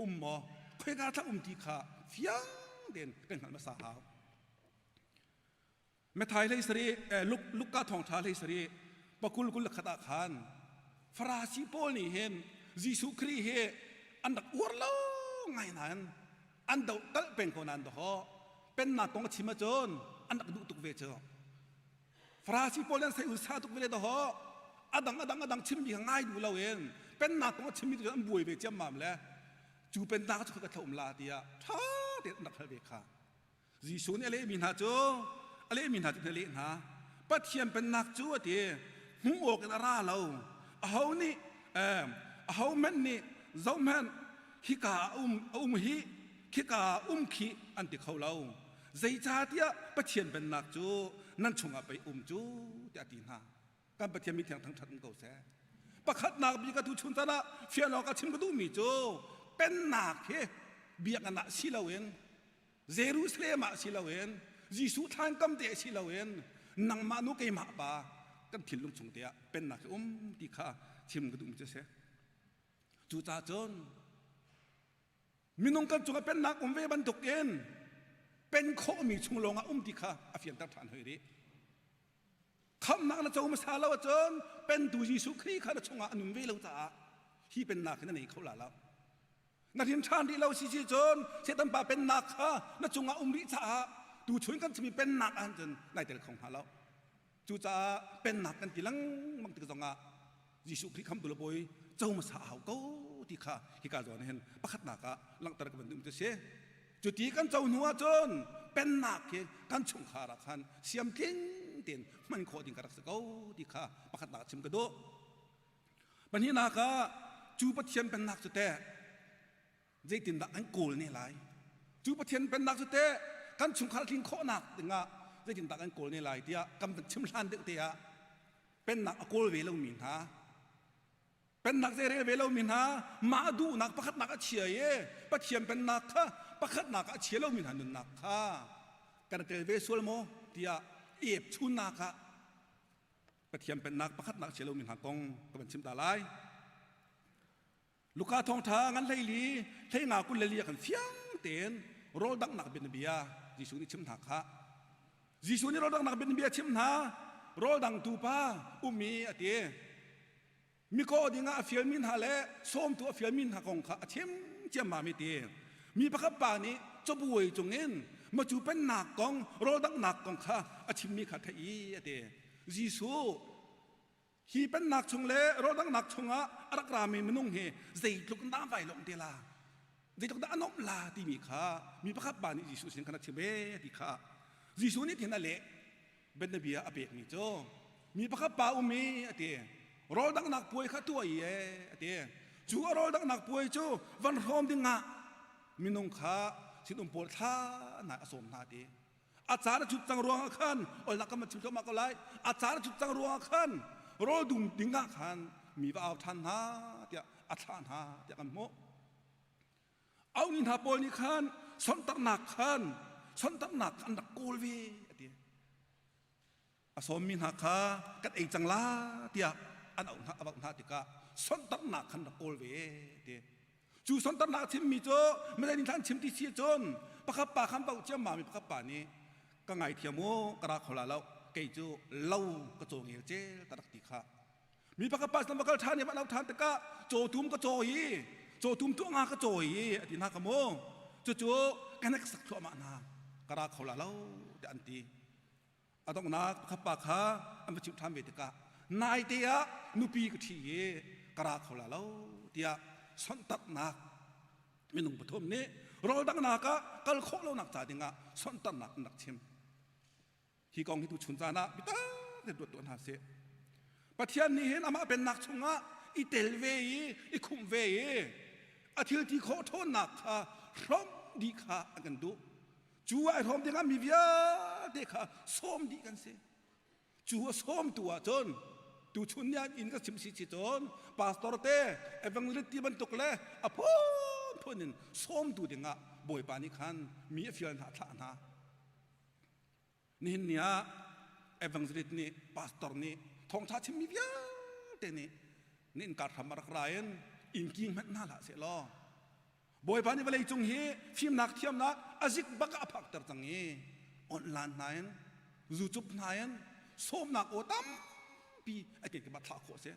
um maw khoika thla um ti kha fiang tein kan hngalh hmasa hau. Matthai hlei sarih Luka thawngṭha hlei sarih pakul kul le khat ah khan Farasi pawl nih hin Jesuh Khrih hi an rak uar lo ngai nain an doh kalh peng ko nain dawh pennak kong a chim ahcun an rak duh tuk ve cu. Farasi pawl an sei sa tuk ve le dawh a dang a dang a dang chimmi kha ngai duh loin pennak kong a chimmi tu an buai ve ciammam le cu pennak cu ka thlauh la tiah ṭha tein an rak hal ve kha. Jesuh nih a lehmi hna cu a lehmi hna cu a leh hna. Pathian pennak cu a ti hmuh awk in a ra lo. Aho nih aho hmanh nih zohhmanh hika a um a um hi khika ah um khi an ti kho lo. Zeicahtiah Pathian pennak cu nan chungah pei um cu tiah a ti hna. Kan Pathian mi thiang thangṭhat um ko seh. Pakhatnak bik a tu chun tan ah fian awk a chim ka duhmi cu pennak hi biakinn ah si loin Jerusalem ah si loin Jesuh thlan kam te si loin nangmah nu keimah pa kan thinlung chung te ah pennak hi um ti kha chim ka duhmi cu a si. Cucaah cun minung kan cungah pennak um ve bantukin pen khawhmi chung lawngah um ti kha a fianter ṭhan hoi rih. Khamhnak na co hmasa lo ahcun pentu Jesuh Khrih kha na chungah a nun ve lo caah hi pennak hi na nei kho la lo. Na hrin ṭhan rih lo si si cun Satan pa pennak kha na cungah um rih caah tuchun kan chimmi pennak ah cun nai tel kho hnga lo. Cucaah pennak kan ti lengmang tik zongah Jesuh Khrih khamtu le Bawi co hmasa a hau ko ti kha hika zawn hin pakhatnak ah langhter ka van duh mi si. Cuti kan co hnu ahcun pennak hi kan chungkhar ah khan siamtling tein hman khawh ding ka rak si ko ti kha pakhatnak chim ka duh. Pahnihnak ah cu Pathian pennak cu teh zeitindah an kawl ne lai? Cu Pathian pennak cu teh kan chungkhar tlin khawhnak dingah zeitindah kan kawl ne lai tiah kan van chim hlan deuh te ah pennak a kawl ve lomi hna pennak zei rel ve lomi hna mah duhnak pakhatnak a chia i Pathian pennak kha pakhatnak ah a chia lomi hna nunnak kha kan tel ve sual maw tiah ep chunnak ah Pathian pennak pakhatnak chia lomi hna kong ka van chim ta lai. Luka thawngṭha ngan hleili hleinga kul le li ah khan fiang tein rawl danghnak bianabia Jesuh nih chim hna kha. Jesuh nih rawl danghnak bianabia chim hna rawl dangtu pa um i a ti. Mikaw dingah a fialmi hna le sawmtu a fialmi hna kong kha a chim ciammam i ti. Mi pakhat pa nih cabuai cungin macu pennak kong rawldanghnak kong kha a chimmi kha theih i a ti. Jesuh hi pennak chung le rawldanghnak chungah a rak rami minung hi zeitluk in dah vai lawmh te la zeitluk dah a nuamh la timi kha mi pakhat pa nih Jesuh sin khan a chim ve ti kha Jesuh nih hin a leh. Bianabia a pekmi cu mi pakhat pa um i a ti rawl danghnak puai kha tuah i e a ti cu a rawl danghnak puai cu van hrawm dingah minung kha sinum pawl thla hna a sawm hna ti a caan a cut cang ruangah khan olnak kan van chim thluahmah ko lai a caan a cut cang ruangah khan rawl dum dingah khan mi va au ṭhan hna tiah a thlah hna tiah kan hmuh Auhmi hna pawl nih khan sonhtarhnak khan sonhtarhnak an rak kawl ve a ti. A sawmmi hna kha kan ei cang la tiah an auh hna a auh hna tikah sonhtarhnak khan rak kawl ve a ti. Cu sonhtarhnak a chimmi cu milei nih an chim ti si ahcun pakhat pa khan bauh ciammam i pakhat pa nih ka ngaithiam u ka ra kho la lo kei cu lo ka caw ngel cel ka rak ti kha Mi pakhat pa va kal ṭhan i va lo ṭhan tikah cawtum ka caw i cawtum tuah nga ka caw i a ti hna ka mu cucu ka hneksak thluahmah hna ka ra kho la lo tiah an ti a donghnak pakhat pa kha an va chimh ṭhan ve tikah naite ah nupi ka ṭhi i ka ra kho la lo tiah sonhtarhnak minung pathum nih Rawldanghnak ah kal khawh lonak ca dingah sonhtarnak an rak chim. Hi kong hi tu chun caan ah biatak tein ruat tuah hna sih. Pathian nih hin amah pennak chungah i tel ve i i khumh ve i a thil ti khawh ṭhawnnak kha hrawmh dih kha an kan duh. Cu ai hrawm dingah mi vialte kha sawm dih kan si. Cu a sawmtu ahcun tuchun ni ah inn ka chim si si cun pastor te evangelist ti bantuk le a phunphun in sawmtu dingah Bawipa nih khan mi a fial hna a thlah hna. Nihin ni ah evangelist nih pastor nih thawngṭha chimmi vialte nih na innka hram a rak ra in inn king hmanh hna hlah seh law Bawipa nih vawlei cung hi fimnak thiamnak a zik bak ah a phakter cang i online hna in zucup hna in sawmnak aw tampi a kenkip ah thlah khawh a si.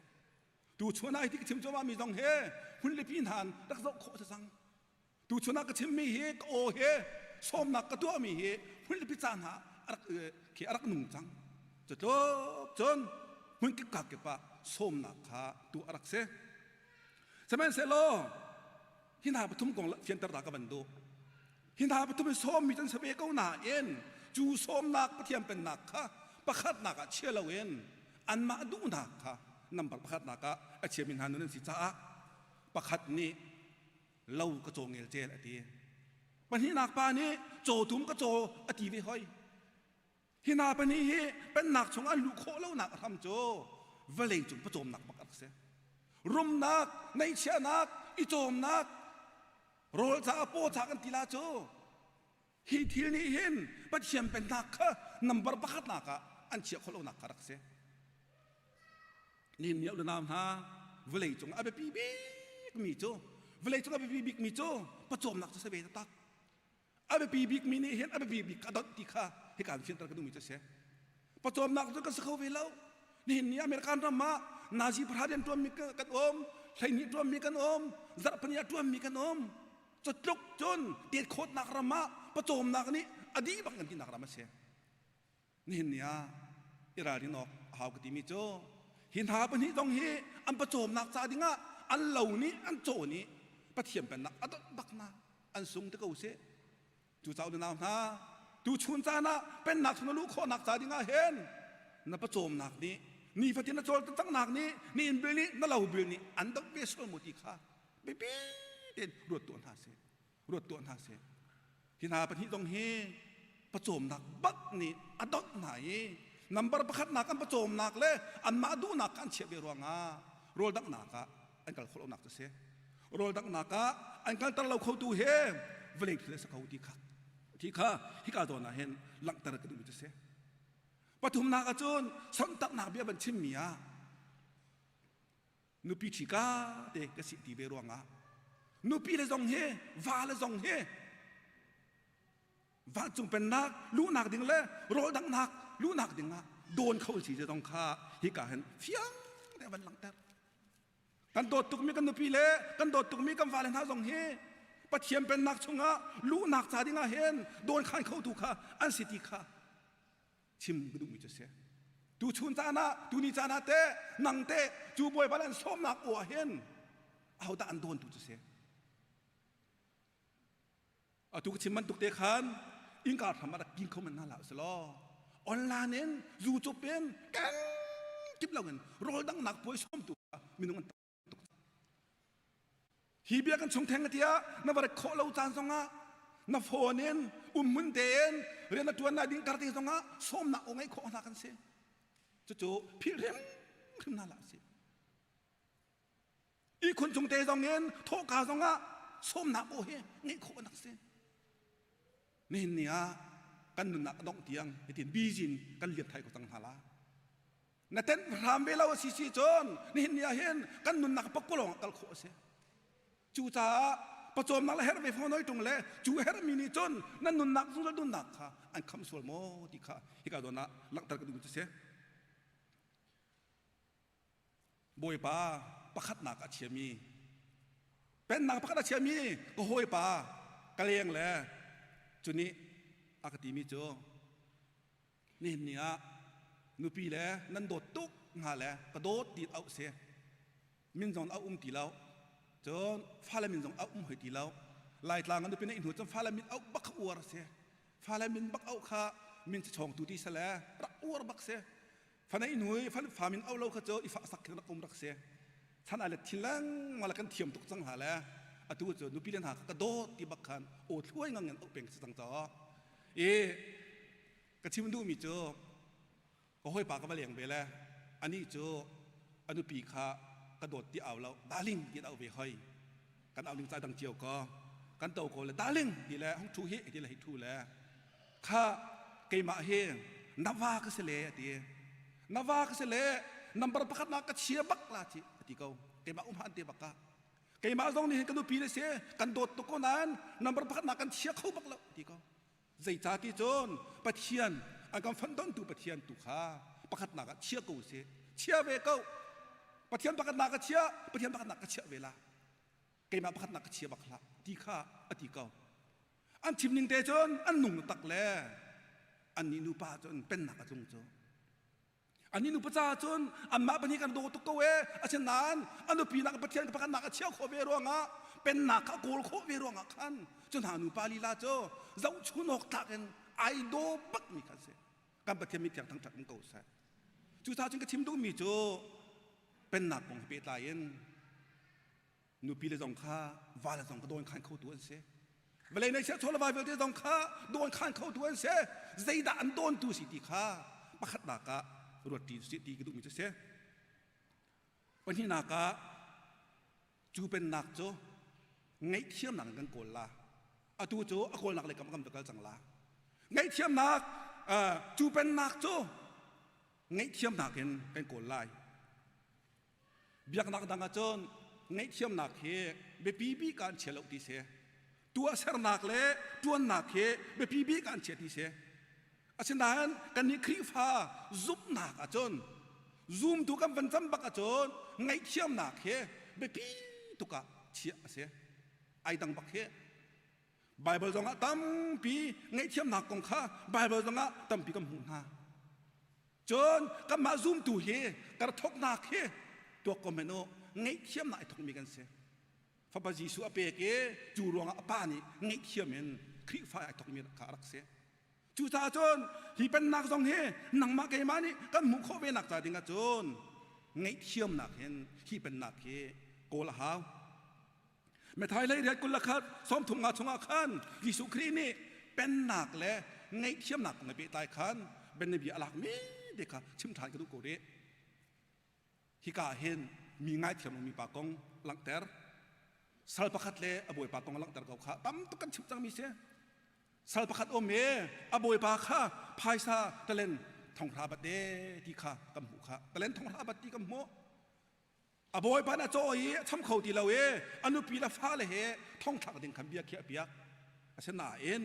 Tu chuan ah hi ti ka chim cuahmah mi zong hi hmunlipi hna in rak zoh khawh a si cang. Tuchun ah ka chimmi hi ka aw he sawmnak ka tuahmi hi hmunlipi ca hna a rak khi a rak nung cang. Cutluk cun hmunkip ka kip ah sawmnak kha tuah a rak si. Sihmanhsehlaw hi hna pathum kong fianter ta ka van duh. Hi hna pathum hi sawmmi kan si ve ko nain cu sawmnak Pathian pennak kha pakhatnak ah chia loin anmah duhnak kha nambar pakhatnak ah a chiami hna nun an si caah pakhat nih lo ka caw ngelcel a ti. Pahnihnak pa nih cawtum ka caw a ti ve hoi. Hi hna pahnih hi pennak chung an luh khawh lonak a hram cu vawlei cung pawcawmnak bak a rak si. Rumnak, neihchiahnak, i cawmnak, rawl caah paw caah kan ti la cu hi thil nih hin Pathian pennak kha nambar pakhatnak ah an chiah khawh lonak kha rak si. Nihin ni le nau hna vawlei cung a biapi bikmi cu vawlei cung a biapi bikmi cu pawcawmnak cu si ve taktak. A biapi bikmi nih hin a biapi bik a donh ti kha hika in fianter ka duhmi cu a si. Pawcawmnak cu kan si kho ve lo. Nihin ni American ram ah Nazi pahra rian ṭuanmi kan um, 12 ṭuanmi kan um, zarh pahnih ah ṭuanmi kan um. Cutluk cun tet khawtnak ram ah pawcawmnak nih a dih bak kan tinak ram a si. Nihin ni ah i ralrin awk a hau ka timi cu hi hna pahnih zong hi an pawcawmnak ca dingah an lo nih an caw nih Pathian pennak a donh bak na an sung te ko sih. Cu cauk na nau hna tu chun caan ah pennak chung na luh khawhnak ca dingah hin na pawcawmnak nih nifatin na cawl cangnak nih ni inn bil nih na lo bil nih an donh ve sual maw ti kha biapi tein ruat tuah hna sih. Ruat tuah hna sih. Hi hna pahnih zong hi pawcawmnak bak nih a donh hna i nambar pakhatnak an pawcawmnak le anmah duhnak kha an chiah ve ruangah rawl danghnak ah an kal khawh lonak cu a si. Rawl danghnak ah an kalter lo khotu he vawlei thil a si kho ti kha ti kha hika zawn ah hin langhter ka duhmi cu a si. Pathumnak ah cun sonhtarhnak bia van chimmi ah nupi ṭhi ka te ka si ti ve ruangah nupi le zong hi va le zong hi vancung pennak luhnak ding le rawl danghnak luhnak ding ah dawn kho si ze zong kha hika hin fiang te van langhter kan dawt tukmi kan nupi le kan dawt tukmi kan vale hna zong hi Pathian pennak chungah luhnak ca dingah hin dawn khan khotu kha an si ti kha chim ka duhmi cu a si. Tu chun caan ah, tu ni caan ah teh, nang teh, cu bawipa an sawmnak aw ah hin ahodah an dawntu cu si. Atu ka chim bantuk te khan innka hram ah rak king kho men hna hlah usih online in YouTube in kan kip lo in rawl danghnak puai sawmtu minung an tuk. Hi bia kan chung theng tiah na va rat khawh lo caan zongah na phone in umhmun tein rian na tuan lai ding kar te zongah sawmnak aw ngeih khawh hna kan si. Cucu philh hrim hrim hna hlah sih. Ihkhun cung te zong in thawhka zongah sawmnak aw hi ngeih khawh nak si. Nihin ni ah kan nunnak a dongh tiang hitin busy in kan liam thai ko cang hna la. Na tenh hram ve lo a si si cun nihin ni ah hin kan nunnak pakpalawng ah kal khawh a si. Cucaah pawcawmnak le herh ve fawn oi ṭung le cu herhmi nih cun nan nunnak zungzal nunnak kha an kham sual maw ti kha hika zawn ah langhter ka duhmi cu si. Bawipa pakhatnak a chiami pennak pakhat a chiami ka hawipa ka leng le cu nih a ka timi cu nihin ni ah nupi le nan dawt tuk hnga le ka dawt ti auh si min zong a um ti lo cun fale min zong a um hoi ti lo. Laitlang an nupi neih hnu cun fale min auh bak kha uar a si. Fale min bak auh kha min chawngtu ti sale rak uar bak si. Fa neih hnu i fa min auh lo kha cu i fah sak khin rak um rak si. Chan ah le thil lengmang le kan thiam tuk cang hna le atu cu nupi le hna kha ka dawt ti bak khan aw thluai ngang in auh peng si cang caw. I ka chim duhmi cu ka hawipa ka va leng ve le anih cu a nupi kha ka dawt ti au lo darling ti au ve hoi kan au ning ca dang cio ko kan to ko le darling ti le hong thu hi ti le hi thu le kha keimah hi na va ka si le ati na va ka si le number pakhat na ka chia bak la chi ati ko keimah um han te bak ka keimah zong nih ka nupi le se kan dawt tuk ko nain number pakhat na kan chia kho bak lo ti ko Zeicah ti cun Pathian an kan fonhtontu Pathian tu kha pakhatnak ah chia ko sih. Chia ve ko. Pathian pakhatnak ka chia, Pathian pakhatnak ka chiah ve la. Keimah pakhatnak ka chia bak hlah ti kha a ti ko. An chim ning te cun an nung tak le an nih nupa cun pennak a tlung cu. Ani nupa caah cun anmah pahnih kan daw tuk ko ee. Asinain a nupi nak Pathian pakhatnak a chiah khawh ve ruangah pennak kha a kawl khawh ve ruangah khan cu hna nupa lila cu zohchun awk tlak in ai daw bakmi kha si. Kan Pathian mi thiang thangṭhat um ko seh. Cucaah cun ka chim duhmi cu pennak kong he pehtlai in nupi le zong kha va le zong ka dawn khan khotu an si vawlei nei siah chaw le vai vialte zong kha dawn khan khotu an si zeidah an dawntu si ti kha pakhatnak ah ruat ṭi si ti ka duhmi cu si pahnihnak ah cu pennak cu ngaihthiamnak in kan kawl la atu cu a kawlnak lei kam kam kal cang la ngaihthiamnak cu pennak cu ngaihthiamnak in kan kawl lai Biaknak dang ahcun ngaihthiamnak hi biapi bik ah an chia lo ti si. Tuahsernak le ṭuannak hi biapi bik ah an chia ti si. Asinain kannih Khrihfa zumhnak ahcun zumtu kan van cam bak ahcun ngaihthiamnak hi biapi tuk ah chiah a si. Ai dang bak hi. Baibal zongah tampi ngaihthiamnak kong kha Baibal zongah tampi kan hmuh hna. Cun kanmah zumtu hi kar thawknak hi tuak ko men u ngaihthiamnak i thawkmi kan si. Fapa Jesuh a pek i cu ruangah a pa nih ngaihthiam in Khrihfa ai thawkmi kha a rak si. Cucaah cun hi pennak zong hi nangmah keimah nih kan hmuh khawh ve nak ca ding ahcun ngaihthiamnak hin hi pennak hi kawl a hau. Matthai hlei riat 21 35 chungah khan Jesuh Khrih nih pennak le ngaihthiamnak kong he pehtlai khan bianabia a lakmi te kha chim ṭhan ka duh ko rih. Hika ah hin mi ngaithiam lomi pa kong langhter sal pakhat le a bawipa kong langhter ko kha tam tuk kan chim cangmi si. Sal pakhat um i a bawipa kha phaisa talen thonghra bat e ti kha kan hmuh kha talen thonghra bat ti kan hmuh. A bawipa nih a caw i a cham kho ti lo i a nupi le fale he thongthlak ding khan bia khiah piak. Asinain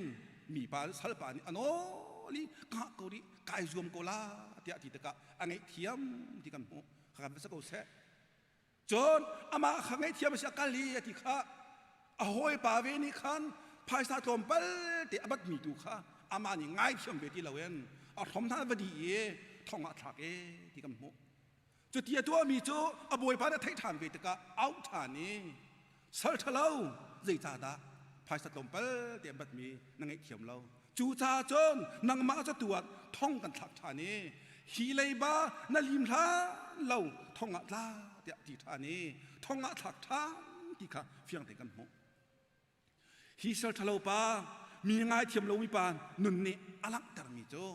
mipa salpa nih a nawl i ka hngah ko rih, kai zuam ko la tiah a ti tikah a ngaihthiam ti kan hmuh. Kha kan va ko seh. Cun amah kha ngaihthiam a si a kal i a ti kha a hawipa ve nih khan phaisa tlawmpal te a batmi tu kha amah nih ngaithiam ve ti loin a hrom hna va dih i thong ah thlak e ti kan hmuh. Cuti a tuahmi cu a bawipa nih a theih ṭhan ve tikah auh ṭhan i sal ṭhalo zeicahdah phaisa tlawmpal te an batmi na ngaihthiam lo. Cucaah cun nangmah cu tu ah thong kan thlak ṭhan i hi leiba na lim hlan lo thong ah tla tiah ti ṭhan i thong ah thlak ṭhan ti kha fiang tein kan hmuh. Hi sal ṭhalo pa, mi ngaithiam lomi pa nun nih a langhtermi cu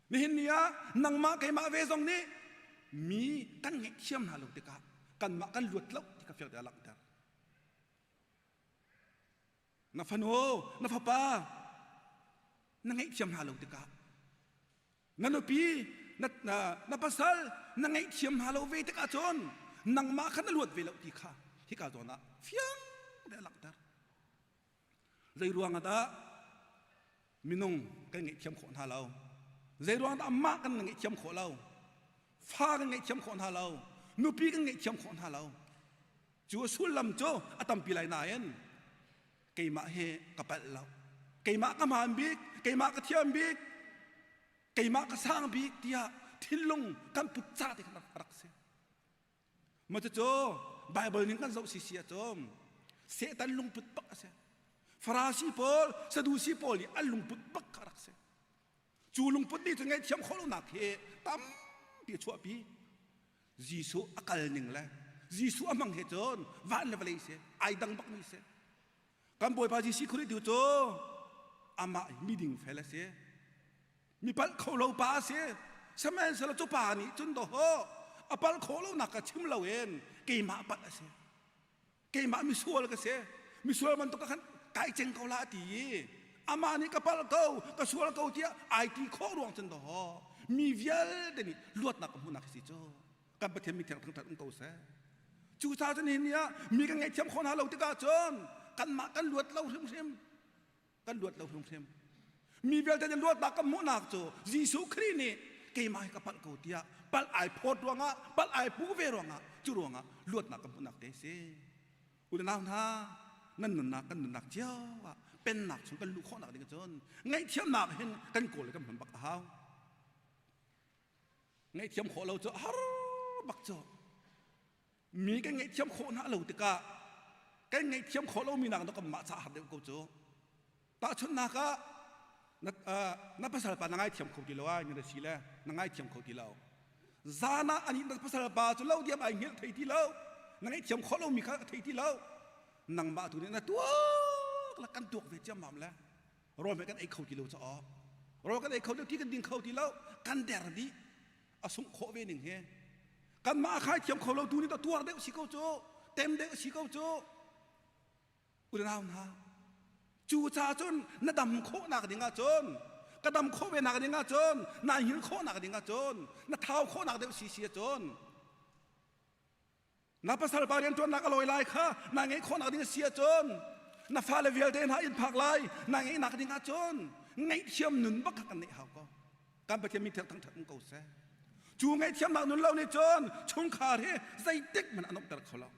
nihin ni ah nangmah keimah ve zong nih mi kan ngaihthiam hna lo tikah kanmah kan luat lo ti kha fiang tein a langhter. Na fanu, na fapa na ngaihthiam hna lo tikah na nupi na, na, na pasal na ngaihthiam hna lo ve tikah cun nangmah kha na luat ve lo ti kha hika zawn ah fiang te a langhter zei ruang ah dah minung kan ngaihthiam khawh hna lo zei ruang dah amah kan ngaihthiam khawh lo fa kan ngaihthiam khawh hna lo nupi kan ngaihthiam khawh hna lo cu a sullam cu a tampi lai nain keimah hi ka palh lo keimah ka hmaan bik keimah ka thiam bik keimah ka sang bik tiah thinlung kan put ca te khan rak si ma cucu Bible ning kan zoh si si ahcun Satan lungput bak a si. Farasi pawl, Sadusi pawl nih an lungput bak kha rak si. Cu lungput nih cun ngaihthiam khawh lonak hi tampi a chuahpi. Jesuh a kal ning le Jesuh a hmang he cun van le vawlei si, ai dang bak mi si. Kan Bawipa Jesuh Khrih tu cu amah miding fel a si. Mi palh kho lo pa a si. Sihmanhsehlaw cu pa nih cun dawhawh a palh khawh lonak ka chim loin keimah palh a si. Keimah misual ka si. Misual bantuk khan kai ceng ko la ti i amah nih ka palh ko, ka sual ko tiah ai ti khawh ruang cun dawhawh mi vialte nih luatnak ka hmuhnak si cu. Kan Pathian mi thiang thangṭhat um ko seh. Cucaah cun nihin ni ah mi kan ngaihthiam khawh hna lo tikah cun kanmah kan luat lo hrimhrim. Kan luat lo hrimhrim. Mi vialte nih luatnak kan hmuhnak cu Jesuh Khrih nih keimah hi ka palh ko tiah palh ai phawt ruangah palh ai puh ve ruangah cu ruangah luatnak kan hmuhnak te a si. U le nau hna nan nunnak kan nunnak cio ah pennak chung kan luh khawhnak ding cun ngaihthiamnak hin kan kawl le kan hman bak a hau. Ngaihthiam khawh lo cu har bak cu. Mi kan ngaihthiam khawh hna lo tikah kan ngaihthiam khawh lomi nak kan mah ca har deuh ko cu. Tahchunhnak ah na, uh, na pasal pa na ngaithiam kho ti lo ai na si le na ngaithiam kho ti lo. Zan ah ani na pasal pa cu lo diam ai hngilh thei ti lo. Na ngaihthiam khawh lomi kha thei ti lo. Nangmah tu nih na tuak la kan tuak ve ciammam le. Rawl hmeh kan ei kho ti lo caah rawl kan ei kho lo ti kan ding kho ti lo kan der dih a sungh khawh ve ning hi kanmah a khai thiam kho lo tu nih tuar deuh si ko cu tem deuh si ko cu unau hna cu caah cun na dam khawhnak ding ah cun ka dam khawh ve nak ding ah cun na hil khawhnak ding ah cun na thau khawhnak deuh si si ah cun Na pasal pa rianṭuannak a lawi lai kha naa ngeih khawhnak ding a si ahcun na fale vialte hna inn phak lai naa ngeihnak ding ahcun ngaihthiam nun bak kha kan neih hau ko. Kan Pathian min thangṭhat um ko seh. Cu ngaihthiamnak nun lo nih cun chungkhar hi zeitik hmanh a nuamhter kho lo.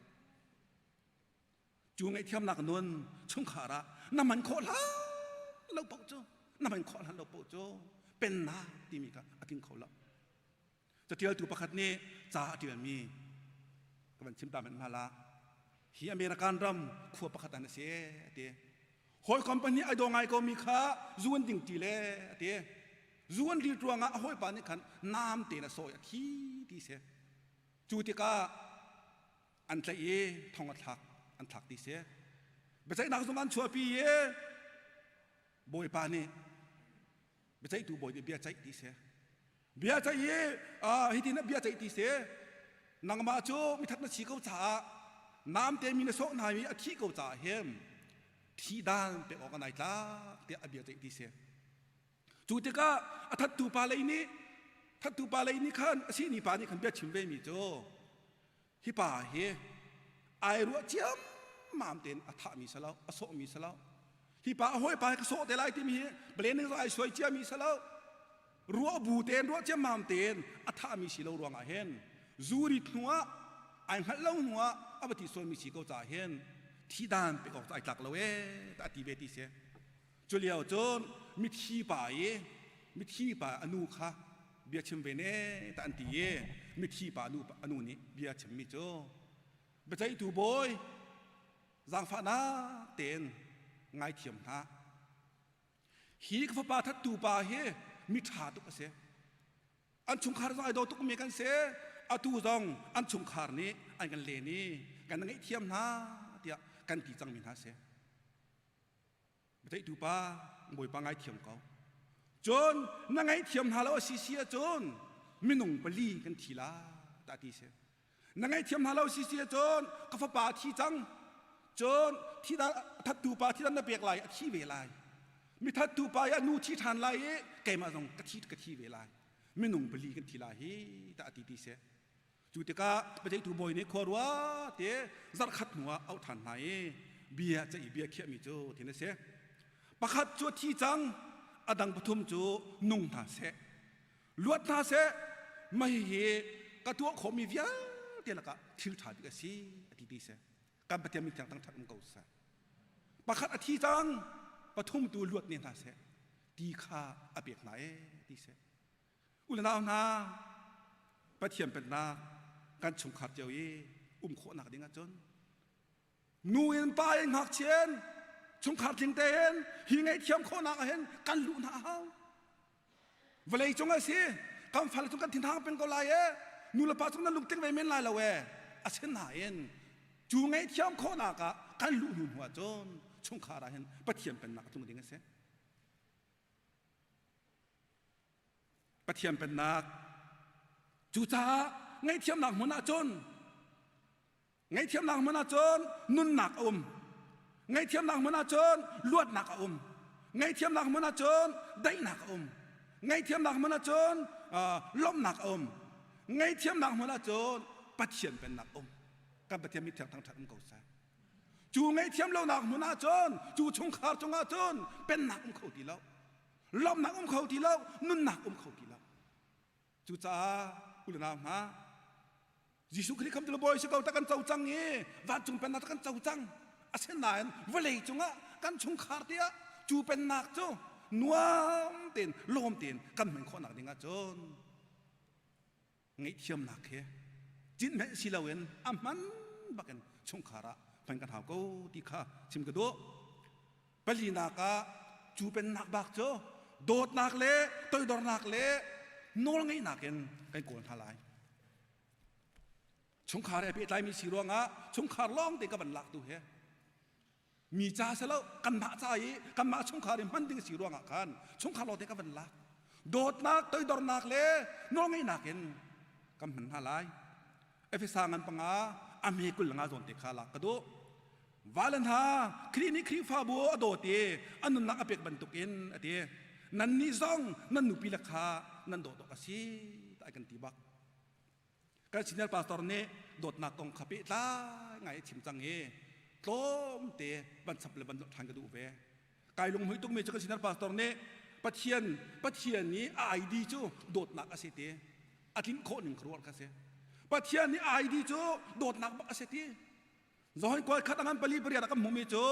Cu ngaihthiamnak nun chungkhar ah na man khawh hlan lo paoh cu na man khawh hlan lo paoh cu pennak timi kha a tling kho lo. Catialtu pakhat nih ca a ṭialmi ka van chim ta hmanh hna la. Hi American ram khua pakhat an a si a ti. Hawikom pahnih ai daw ngai komi kha zu an ding ṭi le a ti. Zu an rit ruangah a hawipa nih khan nam tein a sawi a thi ti si. Cu tikah an tlaih i thong a thlak an thlak ti si. Biaceihnak zung an chuahpi i Bawipa nih biaceihtu bawi nih bia ceih ti si. Bia ceih i hitin bia ceih ti si. Nangmah cu mithat na si ko caah namte mi na sawh hna i a thih ko caah hin thi dan pek awk an ai tlak tiah a bia ceih ti si. Cu tikah a thattu pa lei nih thattu pa lei nih khan a sihni pa nih khan bia chim ve mi cu hi pa hi ai ruah ciammam tein a thahmi si lo a sawhmi si lo hi pa a hawipa hi ka sawh te lai timi hi planning zong ai suai ciami si lo ruah bu tein ruah ciammam tein a thahmi si lo ruangah hin zuri hnu ah ai hngalh lo hnu ah a va ti sualmi si ko caah hin thi dan pek awk cu ai tlak lo ee a ti ve ti si cu lio cun mithi pa i mithi pa a nu kha bia chim ve ne ta an ti i mithi pa nu a nu nih bia chimmi cu biaceihtu bawi zaangfahnak tein ngaithiam hna hi ka fapa thattu pa hi mi ṭha tuk a si an chungkhar zong ai daw tukmi kan si atu zong an chungkhar nih an kan len i kan ngaihthiam hna tiah kan ti cangmi hna si Biaceihtu pa Bawipa ngaithiam ko. Cun na ngaihthiam hna lo a si si ahcun minung pali kan thi la ta ti si. Na ngaihthiam hna lo si si ahcun ka fapa a thi cang. Cun thi thattu pa thi dan na pek lai a thi ve lai. Mi thattu pa i a nu thi ṭhan lai i keimah zong ka thi ka thi ve lai. Minung pali kan thi lai hi ta ti ti si. Cu tikah biaceihtu bawi nih khua rua te zarhkhat hnuah auh ṭhan hna i bia ceih i bia khiahmi cu thin a si. Pakhat cu a thi cang, a dang pathum cu nung hna seh, luat hna seh, mah hihi ka tuah khawhmi vialte lakah thil ṭha bik a si, a ti ti si. Kan Pathian min thiang thangṭhat um ko seh. Pakhat a thi cang, pathum tu luat ne hna seh, ti kha a pek hna ee, ti si. U le nau hna, Pathian pennak kan chungkhar cio i um khawhnak ding ahcun nu in pa in ngakchian Chungkhar tling tein hi ngaihthiam khawhnak ah hin kan luh hna a hau. Vawlei cung a si kan fale cung kan thinhang peng ko lai e nu le pa cung nan lungtling ve men lai lo e asinain cu ngaihthiam khawhnak ah kan luh hnu hnu ah cun chungkhar ah hin Pathian pennak a tlung ding a si. Pathian pennak cucaah ngaihthiamnak hmun ah cun Ngaihthiamnak hmun ah cun nunnak a um. Ngaihthiamnak hmun ah cun luatnak a um. Ngaihthiamnak hmun ah cun daihnak a um. Ngaihthiamnak hmun ah cun lawmhnak a um. Ngaihthiamnak hmun ah cun Pathian pennak a um. Kan Pathian mithiang thangṭhat um ko seh. Cu ngaihthiam lonak hmun ah cun, cu chungkhar cungah cun pennak um kho ti lo. Lawmhnak um kho ti lo, nunnak um kho ti lo. Cucaah u le nau hna, Jesuh Khrih khamtu le Bawi si ko ta kan co cang i vancung pennak kan co cang. Asinain vawlei cungah kan chungkhar te ah cu pennak cu nuam tein lawm tein kan hman khawhnak ding ahcun ngaihthiamnak he cinhmenh si loin a hman bakin chungkhar ah hman kan hau ko ti kha chim ka duh. Palinak ah cu pennak bak cu dawtnak le toidornak le nawlngeihnak in kan kawl hna lai. Chungkhar he pehtlaimi si ruangah chungkhar lawng te ka van lak tu he mi ca si lo kanmah ca i kanmah chungkhar i hman ding si ruangah khan chungkhar lawng te ka van lak. Dawtnak, toidornak le nawlngeihnak in kan hman hna lai. Efesa ngan panga a hme kul nga zawn te kha lak ka duh. Vale hna, Khrih nih Khrihfabu a dawt i a nunnak a pek bantukin a ti. Nannih zong nan nupi le kha nan dawt awk a si, ti kan ti bak. Kan senior pastor nih dawtnak kong kha pehtlai ngai a chim cang i tlawmte van chap le van lawh ṭhan ka duh ve. Kai lunghmuih tukmi cu kan senior pastor nih Pathian Pathian nih a ID cu dawtnak a si ti a tlinh khawh ning ka ruah kha si. Pathian nih a ID cu dawtnak bak a si ti. Johan kual khat a ngan pali pariat a kan hmuhmi cu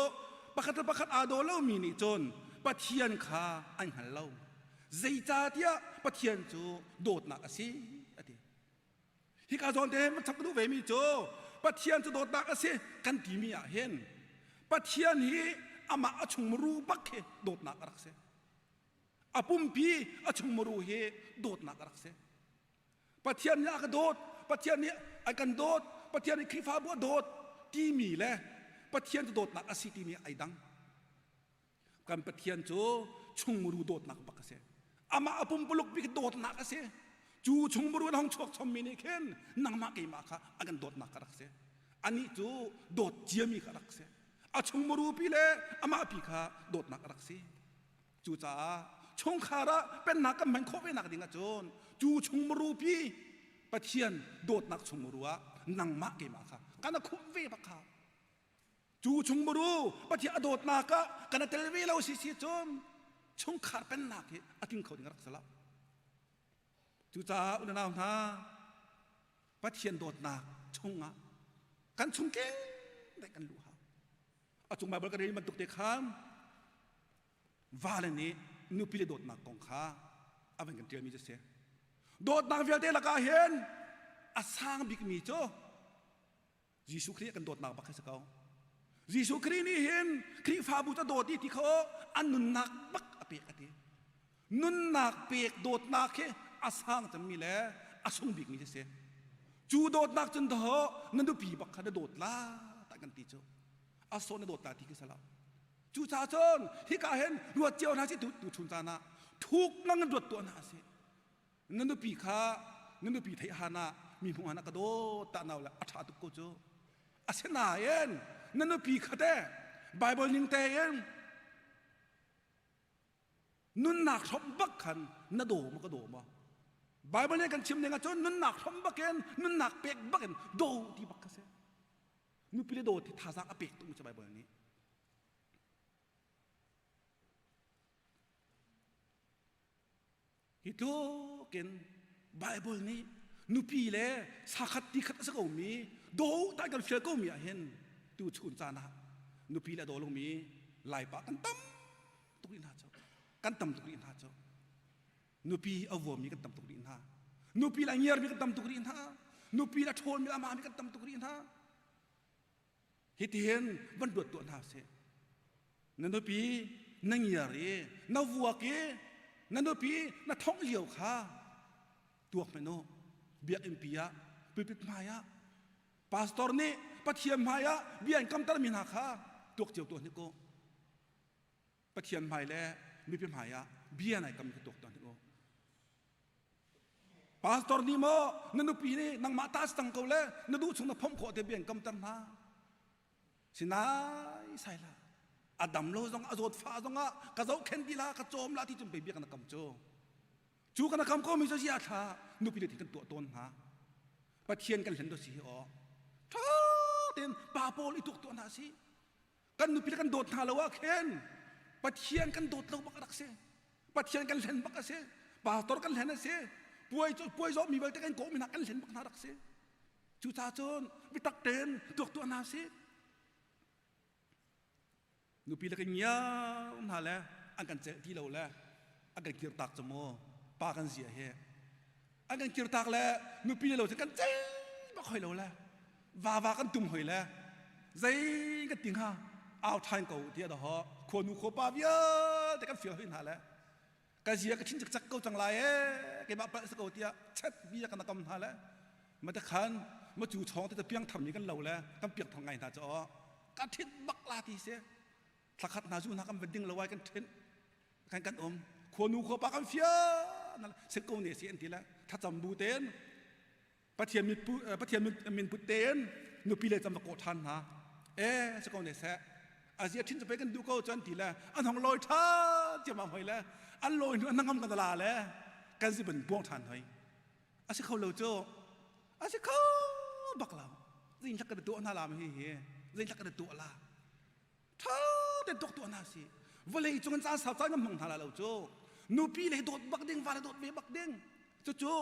pakhat le pakhat aa daw lomi nih cun Pathian kha an hngal lo. Zeicahtiah Pathian cu dawtnak a si a ti. Hika zawn te hin chap ka duh vemi cu Pathian cu dawtnak a si kan timi ah hin Pathian hi amah a chungmuru bak hi dawtnak a rak si. A pumpi a chungmuru hi dawtnak a rak si. Pathian nih a ka dawt, Pathian nih a kan dawt, Pathian nih Khrihfabu a dawt timi le Pathian cu dawtnak a si timi ai dang. Kan Pathian cu chungmuru dawtnak bak a si. Amah a pumpuluk bik dawtnak a si. Cu chungmuru in hong chuak chommi nih khin nangmah keimah kha a kan dawtnak ka rak si. Anih cu dawt ciami kha rak si. A chungmuru pi le amah pi kha dawtnak a rak si. Cucaah chungkhar ah pennak kan hman khawh ve nak ding ahcun cu chungmuru pi Pathian dawtnak chungmuru ah nangmah keimah kha kan a khumh ve bak kha. Cu chungmuru Pathian a dawtnak ah kan tel ve lo si si cun chungkhar pennak hi a tling kho ding a rak si lo. Cucaah unau hna Pathian dawtnak chungah kan chung keng kan luh hau. A cung Bible kan rel bantuk te khan vale nih nupi le dawtnak kong kha a van kan ṭialmi cu si. Dawtnak vialte lakah hin a sang bikmi cu Jesuh Khrih kan dawtnak bak hi si ko. Jesuh Khrih nih hin Khrihfabu cu a dawt i ti kho an nunnak bak a pek a ti. Nunnak pek dawtnak hi a sang cemmi le a sung bikmi hi si. Cu dawtnak cun daw na nupi bak kha na dawt la tak kan ti cu. A sawh na dawt la ti khi si lo. Cucaah cun hika hin ruat cio hna si tu tu chun caan ah thuk ngang in ruat tuah hna si. Na nupi kha na nupi theih han ah mi hmuh han ah ka dawt ta nau le a ṭha tuk ko cu. Asinain na nupi kha te Bible ning tein nunnak hrawmh bak khan na daw ma ka daw ma Bible nih kan chim ning ahcun nunnak hrawmh bakin nunnak pek bakin daw ti bak kha si. Nupi le daw ti thazaang a pek tuk cu Bible nih. Hi tluk in Bible nih nupi le sakhat ti khat a si komi do tai kan fial komi ah hin tu chun caan ah nupi le daw lomi laipa kan tam tuk rih hna cu kan tam tuk rih hna cu nupi a vuami kan tam tuk rih hna nupi le a ngiarmi kan tam tuk rih hna nupi le a ṭhawlmi a mami kan tam tuk rih hna Hitihin van ruat tuah hna sih. Na nupi na ngiar i na vuak i na nupi na thongh lio kha tuak hmanh u. Biakinn pi ah pulpit hmai ah pastor nih Pathian hmai ah bia an kamter mi hna kha tuak cio tuah hnik u. Pathian hmai le mipi hmai ah bia nai kam kha tuak tuah hnik u. Pastor nih maw na nupi nih nangmah ta si cang ko le na duh chung na phomh khawh te bia an kamter hna. Sinai sai la a dam lo zong a zawt fa zong ah ka zohkhen ti la ka cawm la ti cun pei bia kan kam cu. Cu kan kam ko mi cu zia thla nupi le thi kan tuah tawn hna. Pathian kan hlen do si hi aw. Tha tein pa pawl i tuk tuah hna si. Kan nupi le kan dawt hna lo ah khin Pathian kan dawt lo bak a rak si. Pathian kan hlen bak a si. Pastor kan hlen a si. Puai puai zawh mi vialte kan kawh mi hna kan hlen bak hna rak si. Cucaah cun biatak tein tuak tuah hna sih. Nupi le kan ngiar hna le an kan celh ti lo le an kan kirtak cu mu pa kan zia hi. An kan kirtak le nupi le lo cu kan celh bak hoi lo le vava kan tum hoi le zei kan ti hnga au ṭhan ko tiah dah khuanu khuapa vialte kan fial hoi hna le ka zia ka thin cakcak ko cang lai ee keimah palh si ko tiah chat bia kan kam hna le ma te khan ma cu chong te piang thar mi kan lo le kan piang thar ngai hna cho ka thin bak la ti si thlakhat hna zu hna kan van ding lo ai kan thin kan kan um khuanu khuapa kan fia na se ko ne si an ti le thacham bu ten Pathian mit pu Pathian min put tein nupi le cam va kawh ṭhan hna e si ko ne seh azia ṭhin cape kan duh ko chuan ti le an hong lawi ṭha ciammam hoi le an lawi hnu an ngam kan la le kan si ban buang ṭhan hoi a si kho lo cu a si kho bak lo zing hlak kan tuah hna la hi hi zing hlak kan tuah la ṭha te dok tuah hna si vawlei cung in caan sau caan kan hmang hna la lo cu nupi le dawt bak ding va le dawt ve bak ding cucu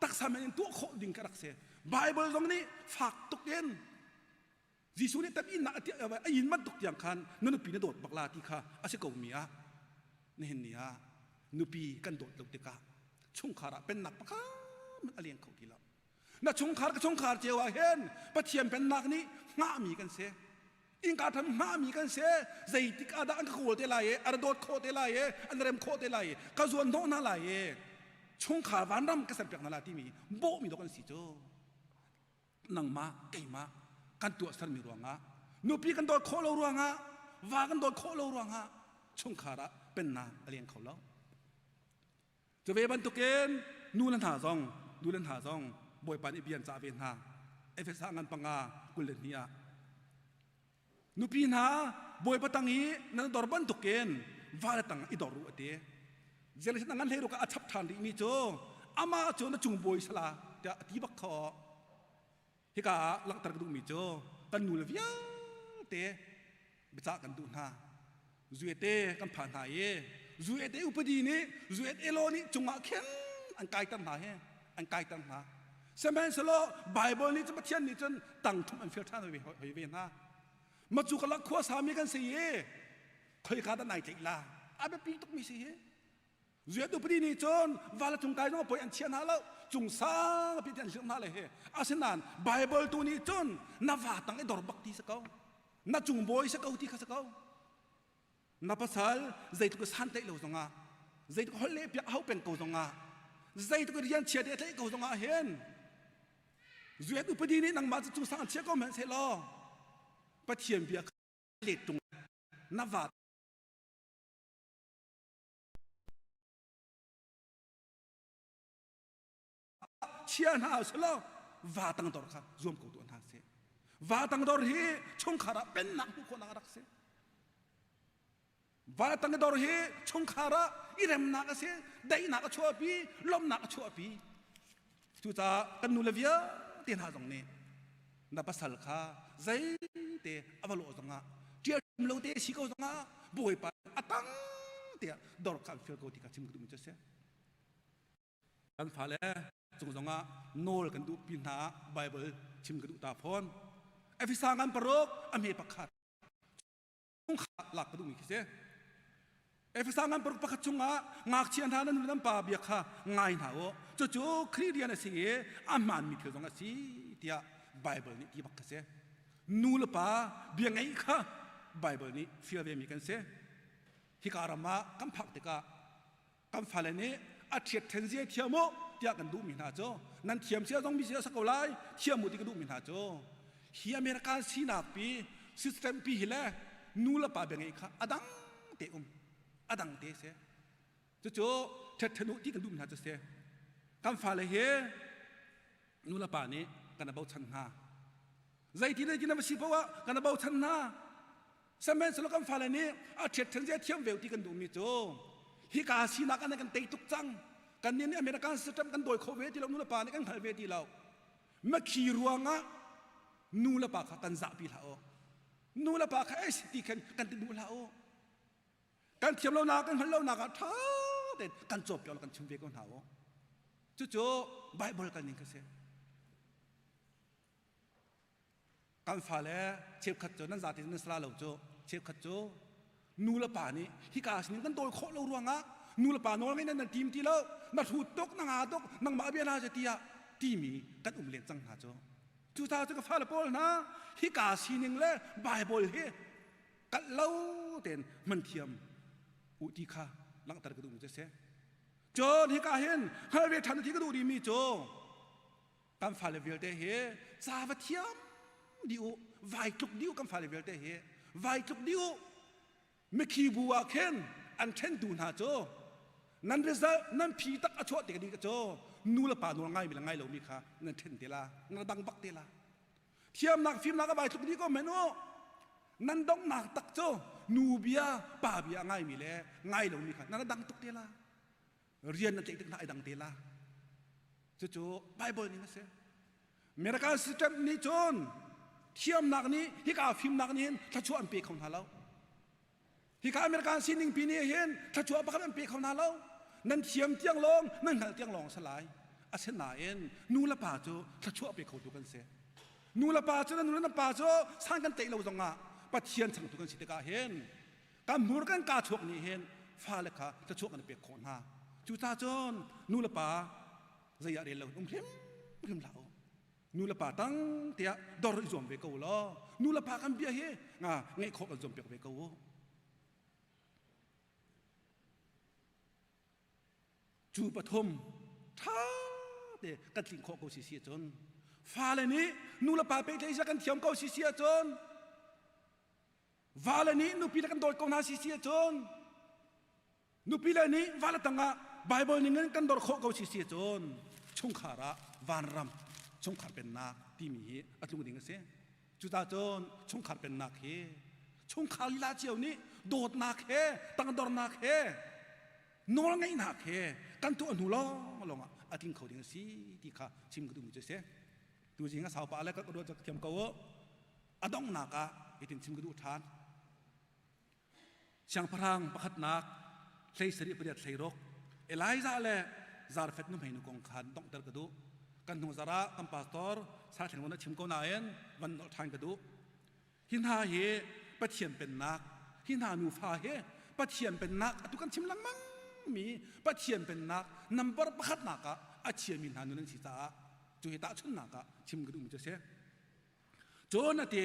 taksa men in tuah khawh ding ka rak si Bible zong nih fak tuk in Jesuh nih tam in a in bantuk tiang khan na nupi na dawt bak la ti kha a si ko mi ah nihin ni ah nupi kan dawt lo tikah chungkhar ah pennak pakhat a leng kho ti lo na chungkhar ka chungkhar cio ah hin Pathian pennak nih hngahmi kan si innka tham hngahmi kan si zeitik ah dah an ka kawl te lai i an dawt khawh te lai i an rem khawh te lai i ka zuan hnawh hna lai i chungkhar vanram ka serpiak hna la timi bawhmi dawh kan si cu nangmah keimah kan tuahsermi ruangah nupi kan dawt khawh lo ruangah va kan dawt khawh lo ruangah chungkhar ah pennak a leng kho lo Cu ve bantukin nu le hna zong nu le hna zong Bawipa nih bia an cah ve hna. Efesa ngan panga 22 ah nupi hna Bawipa tang i nan dor bantukin vale tang i dor u a ti. Jerusalem ngan hlei ruk ah a chap ṭhan rihmi cu amah cu na cung bawi sala tiah a ti bak kho. Hika ah langhter ka duhmi cu kan nu le vialte biacah kan duh hna. Zuete kan phan hna i zuete upadi nih zuete law nih cungah khin an kaiter hna hi an kaiter hna. Sihmanhsehlaw Bible nih cun Pathian nih cun tang thum an fial ṭhan hoi ve hna. Macu ka lak khua sami kan si i khoika dah nai tlaih la a biapi tukmi si hi. Zuat upadi nih cun val cung kai zong poi an chia hna lo cung sang pi an hlirh hna le he asinain Bible tu nih cun na va tang i dor bak ti si ko na cung bawi si ko ti kha si ko na pasal zeitluk san tlaih lo zongah zeitluk holh le piak hau peng ko zongah zeitluk rian chia te tlaih ko zongah hin zuat upadi nih nangmah cu cung sang an chia ko hmanh seh law Pathian bia let tung na va Chia hna selaw va tangdor kha zuam ko tuah hna seh. Va tangdor hi chungkhar ah pennak hmuh khawhnak a rak si. Va tangdor hi chungkhar ah i remnak a si, daihnak a chuahpi, lawmhnak a chuahpi. Cucaah kan nule vialte hna zong nih na pasal kha zeite a va lawh zongah ṭial lo te si ko zongah Bawipa a tang tiah dor kha an fial ko ti kha chim ka duhmi cu a si. Kan fale cung zongah nawl kan duh pi hna ah Bible chim ka duh ta fawn. Efesa ngan paruk a hme pakhat chungkhar lak ka duhmi khi si. Efesa ngan paruk pakhat chungah ngakchia hna nan nu nan pa bia kha ngai hna u. Cucu Khrih rian a si i a hmaanmi thil zong a si tiah Bible nih ti bak kha si. Nu le pa bia ngeih kha Bible nih fial ve mi kan si. Hika ram ah kan phak tikah kan fale nih a ṭhiat ṭhen zia thiam u tiah kan duhmi hna cu nan thiam sia zong mi sia sa ko lai thiam u ti ka duhmi hna cu hi American sinak pi system pi hi le nu le pa bia ngeih kha a dang te um a dang te si cucu ṭhiat ṭhen u ti kan duhmi hna cu si kan fale hi nu le pa nih kan bochan hna zeiti zeiti na va si paoh ah kan bochan hna Sihmanhsehlaw kan fale nih a ṭhiat zia thiam ve ti kan duhmi cu hika sinak an kan tei tuk cang. Kannih nih American system kan dawi kho ve ti lo, nu le pa nih kan hngal ve ti lo. Makhi ruangah nu le pa kha kan zahpi hlah u. Nu le pa kha ei ti khan kan ti duh hlah u. Kan thiam lonak kan hngalh lonak ah ṭha tein kan cawnpiak kan chim ve ko hna u. Cucu Bible kan ning kha si. Kan fale cheukhat cu nan zate nan sala lo cu cheukhat cu nu le pa nih hika sinin kan dawi khawh lo ruangah nu le pa nawl ngei nan tim ti lo na hrut tuk na nga tuk nangmah bia na tiah timi kan um len cang hna cu cucaah cu ka fale pawl hna hika sining le Bible hi kalh lo tein hman thiam u ti kha langhter ka duhmi cu si cun hika hin hngal ve ṭhan ti ka duh rihmi cu Kan fale vialte hi ca va thiam dih u, vai tluk dih u kan fale vialte hi vai tluk dih u. Mikhi bu ah khin an ṭhentu hna cu nan result nan phi tak a chuah tik ding cu nu le pa nawl ngai mi le ngai lomi kha nan ṭhen te la, nan dang bak te la. Thiamnak fimnak a vai tluk dih ko men u. Nan donghnak tak cu nu bia pa bia a ngaimi le ngai lomi kha nan dang tuk te la. Rian na tlaih tik hna ai dang te la. Cucu Bible ning a si. American system nih cun thiamnak nih hika fimnak nih hin thluachuah an pe kho hna lo. Hika American sining pi nih hin thluachuah pakhat an pe kho hna lo. Nan thiam tiang lawng, nan hngalh tiang lawng a si lai. Asinain nu le pa cu thluachuah pe khotu kan si. Nu le pa cu nu le na pa cu san kan tlaih lo zongah Pathian changtu kan si tikah hin kan hmur kan kaa chuak nih hin fale kha thluachuah kan pek khawh hna. Cucaah cun nu le pa zei ah rel lo um hrim hrim hlah u. Nu le pa tang tiah dor i zuam ve ko law nu le pa kan bia hi nga ngeih khawh kan zuam piak ve ko u. Cu pathum ṭha te kan tlinh khawh ko si si ahcun fale nih nu le pa pehtlaih kan thiam ko si si ahcun vale nih nupi le kan dawt ko hna si si ahcun nupi le nih vale tangah Bible ning in kan dor khawh ko si si ahcun chungkhar ah vanram chungkhar pennak timi hi a tlung ding a si. Cucaah cun chungkhar pennak hi chungkhar lila cio nih dawtnak he tangdornak he nawlngeihnak he kan tuah hnu lawng lawng ah a tling kho ding a si ti kha chim ka duhmi cu a si. Tuzing a saupa le ka ruat thiam ko u. A donghnak ah hitin chim ka duh ṭhan. Siangpahrang pakhatnak hlei sarih pariat hlei ruk Elijah le Zarfet nuhmei nu kong khan donghter ka duh. Kan hnu zarh ah kan pastor Saithleng a chim ko nain van nolh ṭhan ka duh. Hi hna hi Pathian pennak, hi hna nufa hi Pathian pennak atu kan chim lengmang mi Pathian pennak number pakhatnak ah a chiami hna nun an si caah cu hi tahchunhnak ah chim ka duhmi cu a si. Cun a ti,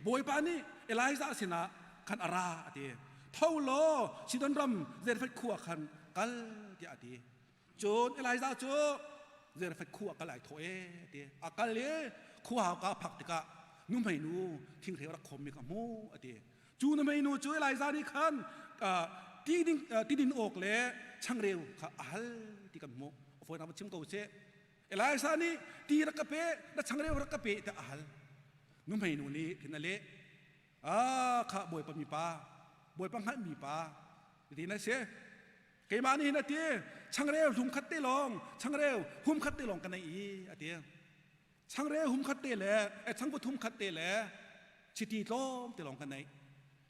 Bawipa nih Elijah sinah khan a ra a ti. Tho law Sidon ram Zarephath khua khan kal tiah a ti. Cun Elijah cu Zarephath khua kal ai thawh e a ti. A kal i khua hauka a phak tikah nuhmeinu thinghreu rak khawmmi kha hmuh a ti. Cu nuhmeinu cu Elijah nih khan ti ding ti din awk le changreu kha a hal ti kan hmuh. A fawinak va chim ko seh. Elijah nih ti rak ka pe, na changreu rak ka pe tiah a hal. Nuhmei nu nih khin a leh. Ah, kha Bawipa mi pa, Bawipa hngalhmi pa, ti na si. Keimah nih hin a ti, changreu hlum khat te lawng, changreu hum khat te lawng ka nei i a ti. Changreu hum khat te le, eh, changvut hum khat te le, chiti tlawm te lawng ka nei.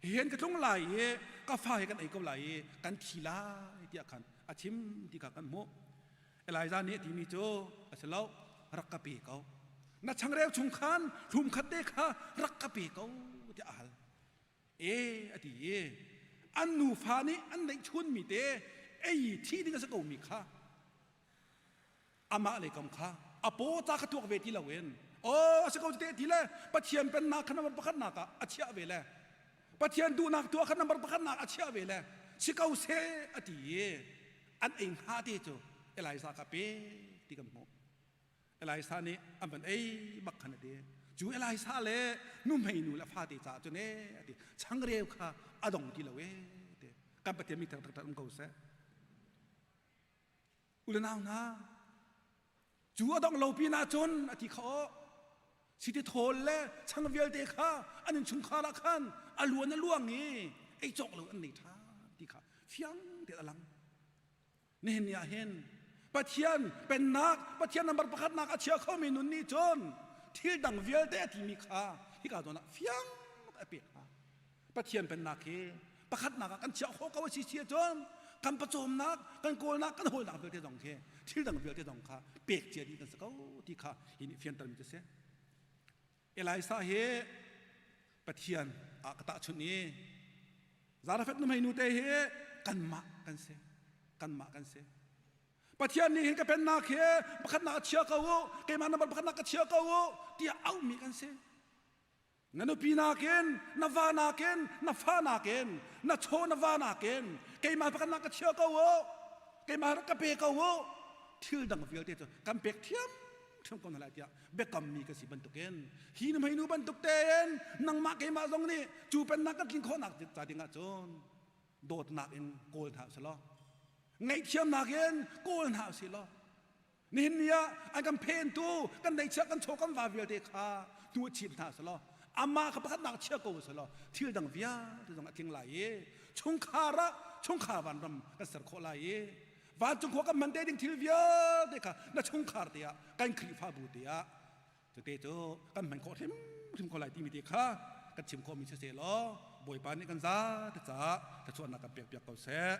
Hihin ka tlung lai i ka fa he kan ei ko lai i kan thi lai tiah khan a chim ti kha kan hmuh. Elijah nih a timi cu a si lo rak ka pe ko na changreu chung khan hlum khat te kha rak ka pe ko tiah a hal e a ti i an nufa nih an neih chunmi te ei thi ding a si komi kha amah le kam kha a paw ca kha tuak ve ti loin aw a si ko te ti le Pathian pennak kha number pakhat nak ah a chiah ve le Pathian duhnak tuah kha number pakhat nak a chiah ve le. Si ko seh a ti i an ei hnga te cu Elijah ka pe ti kan hmuh. Elijah nih an van ei bak khan a ti. Cu Elijah le nuhmei nu le fate caah cun ee a ti. Changreu kha a dong ti lo ee ti. Kan Pathian mi thang taktak um ko seh. U le nau hna, cu a dong lo pin ah cun a ti kha aw. Siti thawl le chang vialte kha an innchungkhar ah khan a luan a luang i ei cawk lo an nei ṭhan ti kha fiang tein a lang. Nihin ni ah hin Pathian pennak, Pathian number pakhatnak a chia khomi nun nih cun thil dang vialte a timi kha hika zawn ah fiang a pek hna. Pathian pennak hi pakhatnak ah kan chiah khawh ko a si si ahcun kan pawcawmnak, kan kawlnak, kan hawlnak vialte zong khi thil dang vialte zong kha pek cia dih kan si ko ti kha hi nih fiantermi cu si. Elisa hi Pathian ah ka tahchunh i Zarephath nuhmei nu te hi kanmah kan si. Kanmah kan si. Pathian nih hin ka pennak hi pakhatnak a chia ko u, keimah number pakhatnak ka chia ko u tiah auhmi kan si. Na nupi nakin, na va nakin, na fa nakin, na chaw na va nakin keimah pakhatnak ka chia ko u, keimah rak ka pe ko u. Thil dang vialte cu kan pek thiam thiam ko hna lai tiah biakammi ka si bantukin hi nu nu bantuk tein nangmah keimah zong nih cu pennak kan tlin khawhnak ca ding ah cun dawtnak in kawl hna usih law ngaihthiamnak in kawl hna usih law nihin ni ah an kan phentu kan neihchiah kan chaw kan va vialte kha tu chim hna usih law amah kha pakhatnak chia ko usih law thil dang vialte zong a tling lai i chungkhar ah chungkhar vanram kan ser khawh lai i vancung khua kan hman te ding thil vialte kha na chungkhar te ah kan Khrihfabu te ah cute cu kan hman khawh hrimhrim ko lai timi te kha kan chim khawhmi si seh law Bawipa nih kan za te caah thluachuahnak kan pek piak ko seh.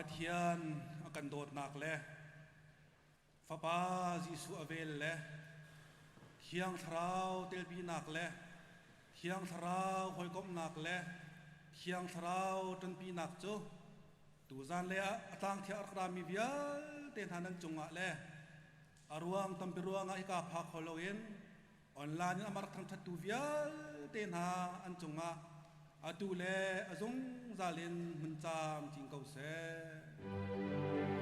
Pathian a kan dawtnak le Fapa Jesuh a vel le Thiang Thlarau telpinak le Thiang Thlarau hawikomhnak le Thiang Thlarau ṭanpinak cu tuzan le a tlangthiang a rak rami vialte hna nan cungah le a ruang tampi ruangah hika phak kho loin online in amah rak thangṭhattu vialte hna an cungah atu le a zungzal in hmun camcin ko seh.